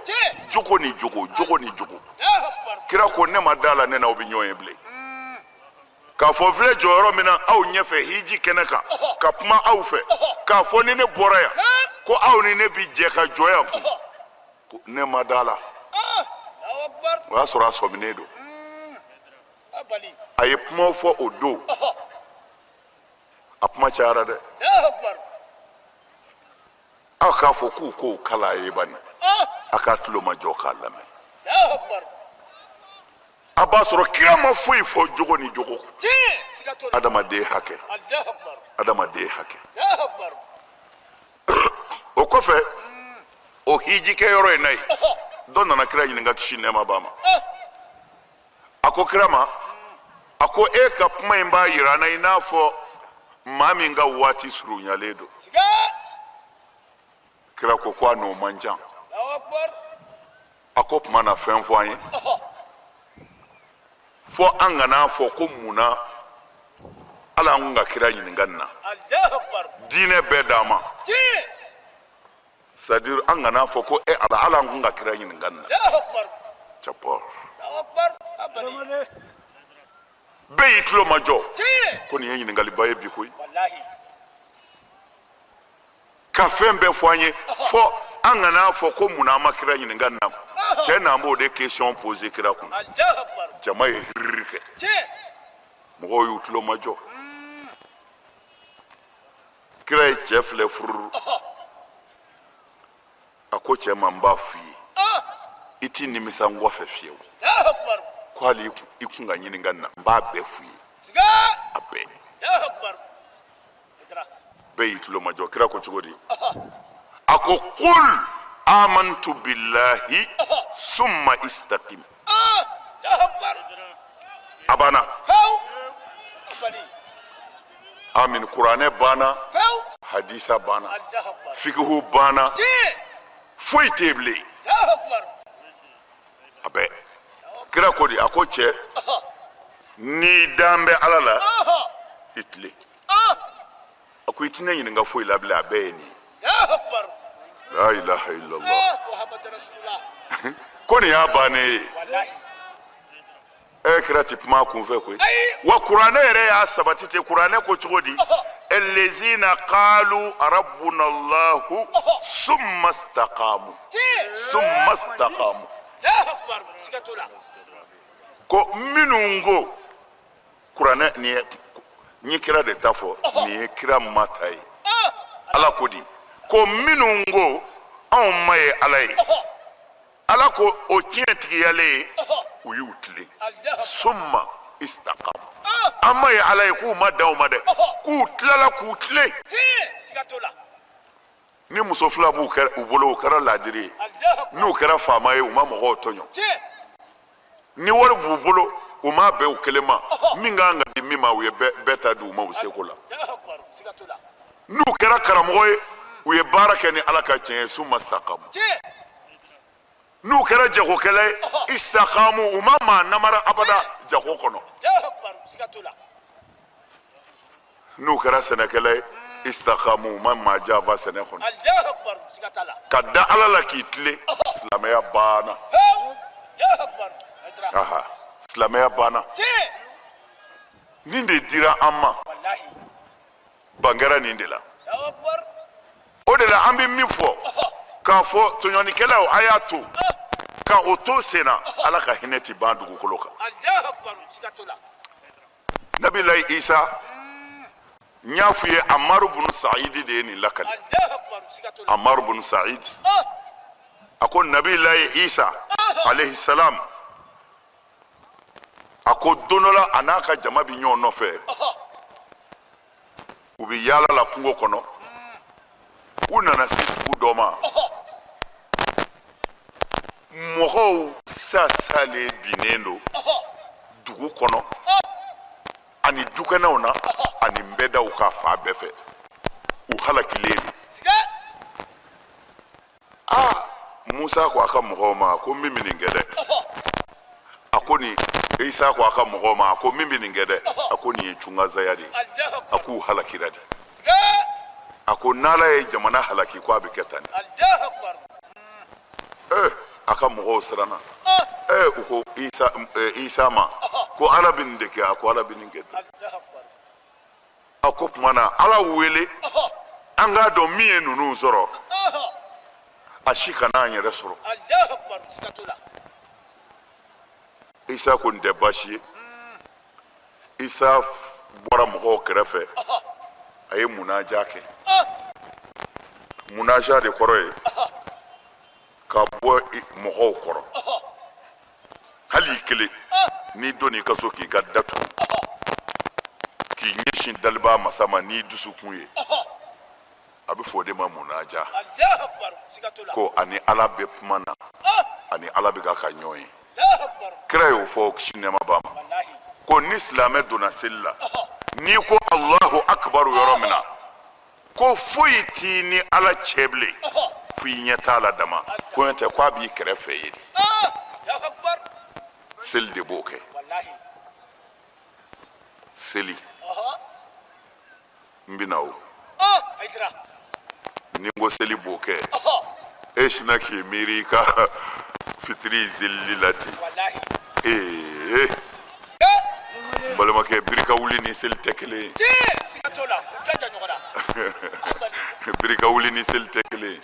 jogo ni jogo, jogo ni jogo. Kira ko ne ma da la ne n'aw bɛ ɲɔgɔn ye bilen. K'a fɔ filɛ jɔyɔrɔ min na aw ɲɛfɛ hiji kɛnɛ kan, ka kuma aw fɛ, k'a fɔ ni ne bɔra yan ko aw ni ne bi jɛ ka jɔ yan kun, ne ma da la. O y'a sɔrɔ a sɔminen don. A ye kumaw fɔ o don, a kuma cayara dɛ. Aw k'a fɔ k'u k'o kalan a ye bani, a k'a tulo majɔ k'a lamɛn. A b'a sɔrɔ kira ma foyi fɔ jogo ni jogo. Adamaden hakɛ, adamaden hakɛ. O kɔfɛ, o hiji kɛyɔrɔ in na yen, dɔ nana kira ɲininka kisi nɛɛma b'a ma. A ko kira ma, a ko e ka kuma in b'a yira an na i n'a fɔ maa min ka waati surunyalen don. Kira ko ko a n'o man jan. A ko tuma na fɛn fɔ an ye, fɔ an kana fɔ ko mun na ala an kun ka kira ɲininka nin na. Diinɛ bɛɛ d'an ma. C'est à dire an kana fɔ ko e ala ala an kun ka kira ɲininka nin na. Capɔ. Bɛɛ y'i tulo majɔ ko nin ye ɲininkaliba ye bi koyi. Ka fɛn bɛɛ fɔ an ye, fɔ an kana fɔ ko mun na an ma kira ɲininka nin na. Cɛ n'an b'o de question poser kira kun. Jama ye hiriri kɛ. Mɔgɔw y'u tulo majɔ. Kira ye cɛ filɛ fururu. A ko cɛ ma, n b'a f'i ye, i t'i nimisa n kɔfɛ fiyewu. Ko hali i kun ka ɲininka nin na, n b'a bɛɛ f'i ye. A bɛɛ. Bɛɛ y'i tulo majɔ. Kira ko cogo di? A ko kul amantu billahi summa istaqim. A banna. Amin. Kuranɛ banna, hadisa banna, fikihu banna, foyi tɛ yen bilen. A bɛɛ. Kira ko di? A ko cɛ, n'i dan bɛ Ala la, i tilen. A ko i tɛ ne ɲininka foyi la bilen, a bɛɛ ye nin ye. La ilaha illallah. Ko nin y'a bannen ye. E kira ti kuma kun fɛ koyi. Wa kuranɛ yɛrɛ y'a sabati ten. Kuranɛ ko cogo di? Allazina qalu rabbuna Allahu summa istaqamu. Summa istaqamu. Ko minnu ko kuranɛ nin ye, n ye kira de ta fɔ, nin ye kira ma ta ye. Ala ko di? Ko minnu ko anw ma ye Ala ye, Ala ko o tiɲɛtigiyalen ye, u y'u tilen. Summa istaqamu. An ma ye Ala ye k'u ma dan o ma dɛ, k'u tilala k'u tilen. Ni muso fila b'u u bolo, o kɛra laadiri ye. N'u kɛra faama ye, u ma mɔgɔw tɔɲɔ. Ni wari b'u bolo, u m'a bɛn u kelen ma. Min ka kan ka di min ma, u ye bɛɛ ta di u ma u seko la. N'u kɛra karamɔgɔ ye, u ye baara kɛ ni Ala ka tiɲɛ ye, summa stakamu. N'u kɛra jagokɛla ye, istakamu, u ma maa namara abada jago kɔnɔ. N'u kɛra sɛnɛkɛla ye, istakamu, u ma maa janfa sɛnɛ kɔnɔ. Ka da Ala la k'i tilen, silamɛya banna. Aha, silamɛya banna. Nin de dira an ma, ban kɛra nin de la. O de la an bɛ min fɔ k'a fɔ tɔɲɔnikɛlaw, a y'a to ka o to sen na, Ala ka hinɛ ti ban dugukolo kan. Nabilayi Isa, n y'a f'i ye, Amaru bunu Saidi de ye nin lakali. Amaru bunu Saidi a ko Nabilayi Isa alayhi salam, a ko don dɔ la a n'a ka jama bɛ ɲɔgɔn nɔfɛ, u bɛ yaala la kungo kɔnɔ. U nana se dugu dɔ ma, mɔgɔw sasalen binnen don dugu kɔnɔ ani dukɛnɛw na ani nbɛdaw ka fan bɛɛ fɛ, u halakilen don. Aa, Musa ko a ka mɔgɔw ma ko min bɛ nin kɛ dɛ, a ko nin, Isa ko a ka mɔgɔw ma, a ko min bɛ nin kɛ dɛ, a ko nin ye cungazaya de ye, a k'u halakira de. A ko n'Ala ye jamana halaki ko a bɛ kɛ tan de. A ka mɔgɔw siranna. U ko Isa ma ko Ala bɛ nin de kɛ, a ko Ala bɛ nin kɛ. A ko tuma na Ala wele, an k'a dɔn min ye ninnu sɔrɔ, a si kana an yɛrɛ sɔrɔ. Isa ko nin tɛ baasi ye. Isa bɔra mɔgɔw kɛrɛfɛ, a ye munaja kɛ. Munaja de kɔrɔ ye ka bɔ mɔgɔw kɔrɔ. Hali i kelen, n'i donn'i ka so k'i ka datugu, k'i ɲɛsin dalibaa masa ma n'i dusukun ye, a bɛ fɔ o de ma munaja. Ko ani Ala bɛ kuma na, ani Ala bɛ ka ɲɔgɔn ye. Kira y'o fɔ kisi nɛɛma b'a ma, ko ni silamɛ donna seli la, n'i ko Alahu akibaru yɔrɔ min na, ko foyi t'i ni Ala cɛ bilen, fo i ɲɛ t'a la dama, ko n'o tɛ k'a b'i kɛrɛfɛ ye de. Seli de b'o kɛ. Seli n bɛ na o, ni n ko seli b'o kɛ, e sinna k'i miiri i ka fitiri zelili la ten. Ee, n balimakɛ, birika wuli ni seli tɛ kelen ye. Birika wuli ni seli tɛ kelen ye.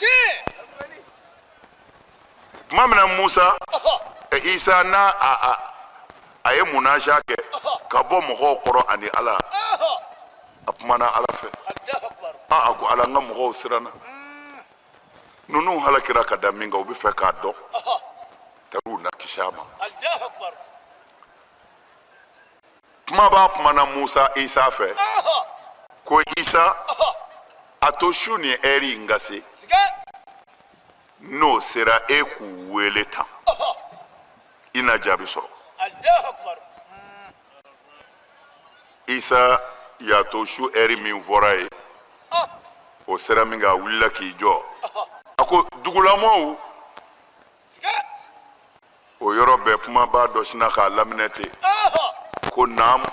Tuma min na Musa, Isa n'a a ye munaja kɛ ka bɔ mɔgɔw kɔrɔ ani Ala, a kumana Ala fɛ. A ko Ala, n ka mɔgɔw siranna. Ninnu halakira ka da min kan, u bɛ fɛ k'a dɔn, tar'u na kisi a ma. Kuma b'a kumana Musa Isa fɛ ko Isa, a to su ni ɛri in ka se, n'o sera e k'u wele tan, i na jaabi sɔrɔ. Isa y'a to su ɛri min fɔra ye, o sera min kɛ, a wulila k'i jɔ, a ko dugulamɔgɔw, o yɔrɔ bɛɛ kumabaa dɔ sinna k'a laminɛ ten ko naamu.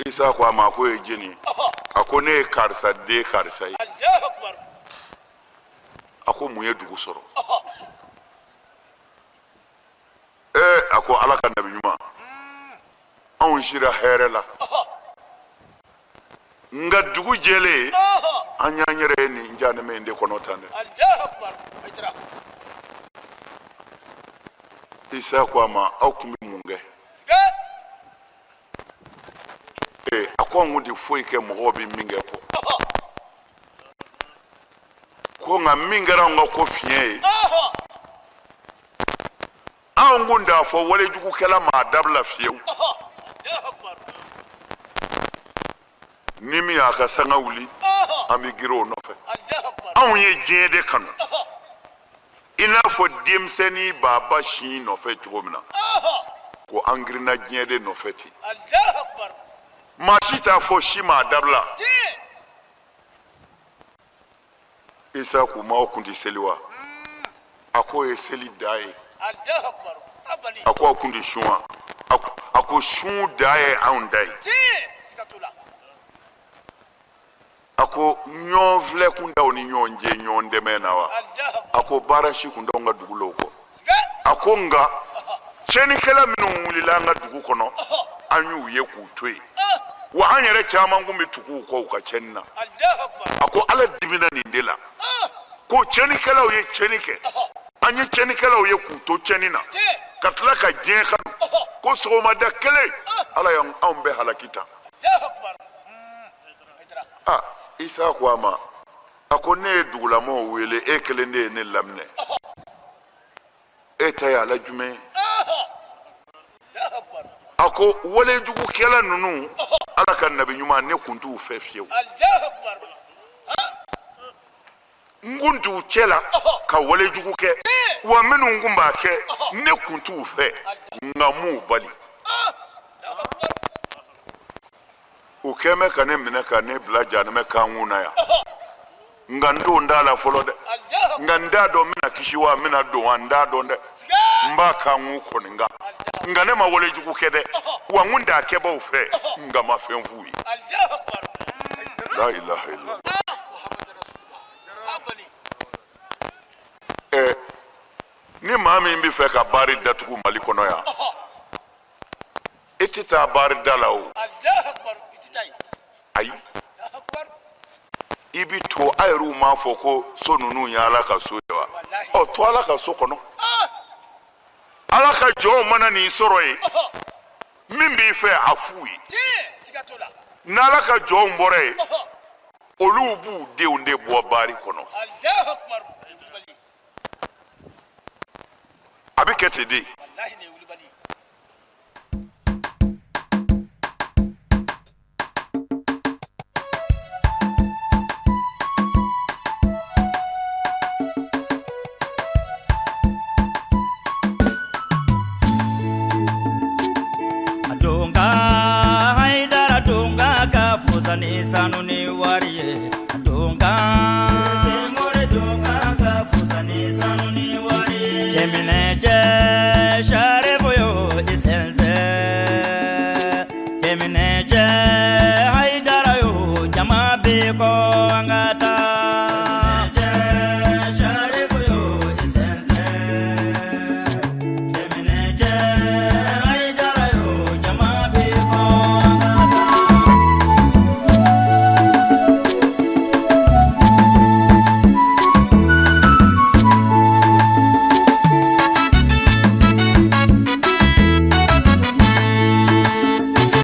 Isa ko a ma ko e ye jɛni ye? A ko ne ye karisa den karisa ye. A ko mun ye dugu sɔrɔ? A ko Ala ka nabi ɲuman, anw sira hɛrɛ la, nka dugu jɛlen an y'an yɛrɛ ye nin jahanama in de kɔnɔ tan dɛ. Isa ko a ma, aw tun bɛ mun kɛ? A ko anw tun tɛ foyi kɛ mɔgɔw bɛ min kɛ kɔ. Ko nka min kɛra anw ka ko fiɲɛ ye, anw kun t'a fɔ walejugukɛla ma a dabila fiyewu. Ni min y'a ka sanga wuli, an bɛ girin o nɔfɛ. Anw ye diɲɛ de kanu i n'a fɔ denmisɛnnin b'a ba sin nɔfɛ cogo min na, ko an girinna diɲɛ de nɔfɛ ten. Maa si t'a fɔ si ma a dabila. Isa k'u ma aw kun tɛ seli wa? A k'o ye seli dan ye. A ko aw kun tɛ sun wa? A ko sun dan ye anw ta ye. A ko ɲɔgɔn filɛ kun t'aw ni ɲɔgɔn cɛ ɲɔgɔn dɛmɛ na wa? A ko baara si kun t'anw ka dugu la o kɔ. A ko nka tiɲɛnikɛla minnu wulila an ka dugu kɔnɔ, an y'u ye k'u to yen, wa an yɛrɛ caman kun bɛ tugu u kɔ u ka tiɲɛni na. A ko Ala dimina nin de la, ko tiɲɛnikɛlaw ye tiɲɛni kɛ, an ye tiɲɛnikɛlaw ye k'u to tiɲɛni na, ka tila ka diɲɛ kanu, ko sɔgɔmada kelen Ala y'anw bɛɛ halaki tan. Ah, Isa ko a ma, a ko ne ye dugulamɔgɔw wele, e kelen de ye ne laminɛ, e ta ye ala jumɛn ye? A ko walejugukɛla ninnu, Ala ka nabi ɲuman, ne kun t'u fɛ fiyewu, n kun t'u cɛ la ka walejugu kɛ, wa minnu kun b'a kɛ ne kun t'u fɛ, nka n m'u bali. U kɛn bɛ ka ne minɛ ka ne bila jahanamɛ kankun na yan, nka n don t'a la fɔlɔ dɛ, nka n t'a dɔn n bɛna kisi wa n bɛna don wa, n t'a dɔn dɛ, n b'a kankun kɔni kan, nka ne ma walejugu kɛ dɛ, wa n kun t'a kɛbaaw fɛ, nka n ma fɛn f'u ye. La ilaha illallah. Ɛ, ni maa min bɛ fɛ ka baari datugu Mali kɔnɔ yan, i tɛ taa baari da la o. Ayi, i bi to a yɛrɛw m'a fɔ ko so ninnu ye Ala ka so ye wa? Ɔ, to Ala ka so kɔnɔ. Ala ka jɔnw mana n'i sɔrɔ yen, min b'i fɛ a f'u ye. N'Ala ka jɔnw bɔra yen, olu b'u denw de bɔ baari kɔnɔ. A bɛ kɛ ten de. Donga Haidara donga ka fusa ni sanu ni wari ye. Donga Senghor donga ka fusa ni sanu ni wari ye. Cɛminɛ cɛ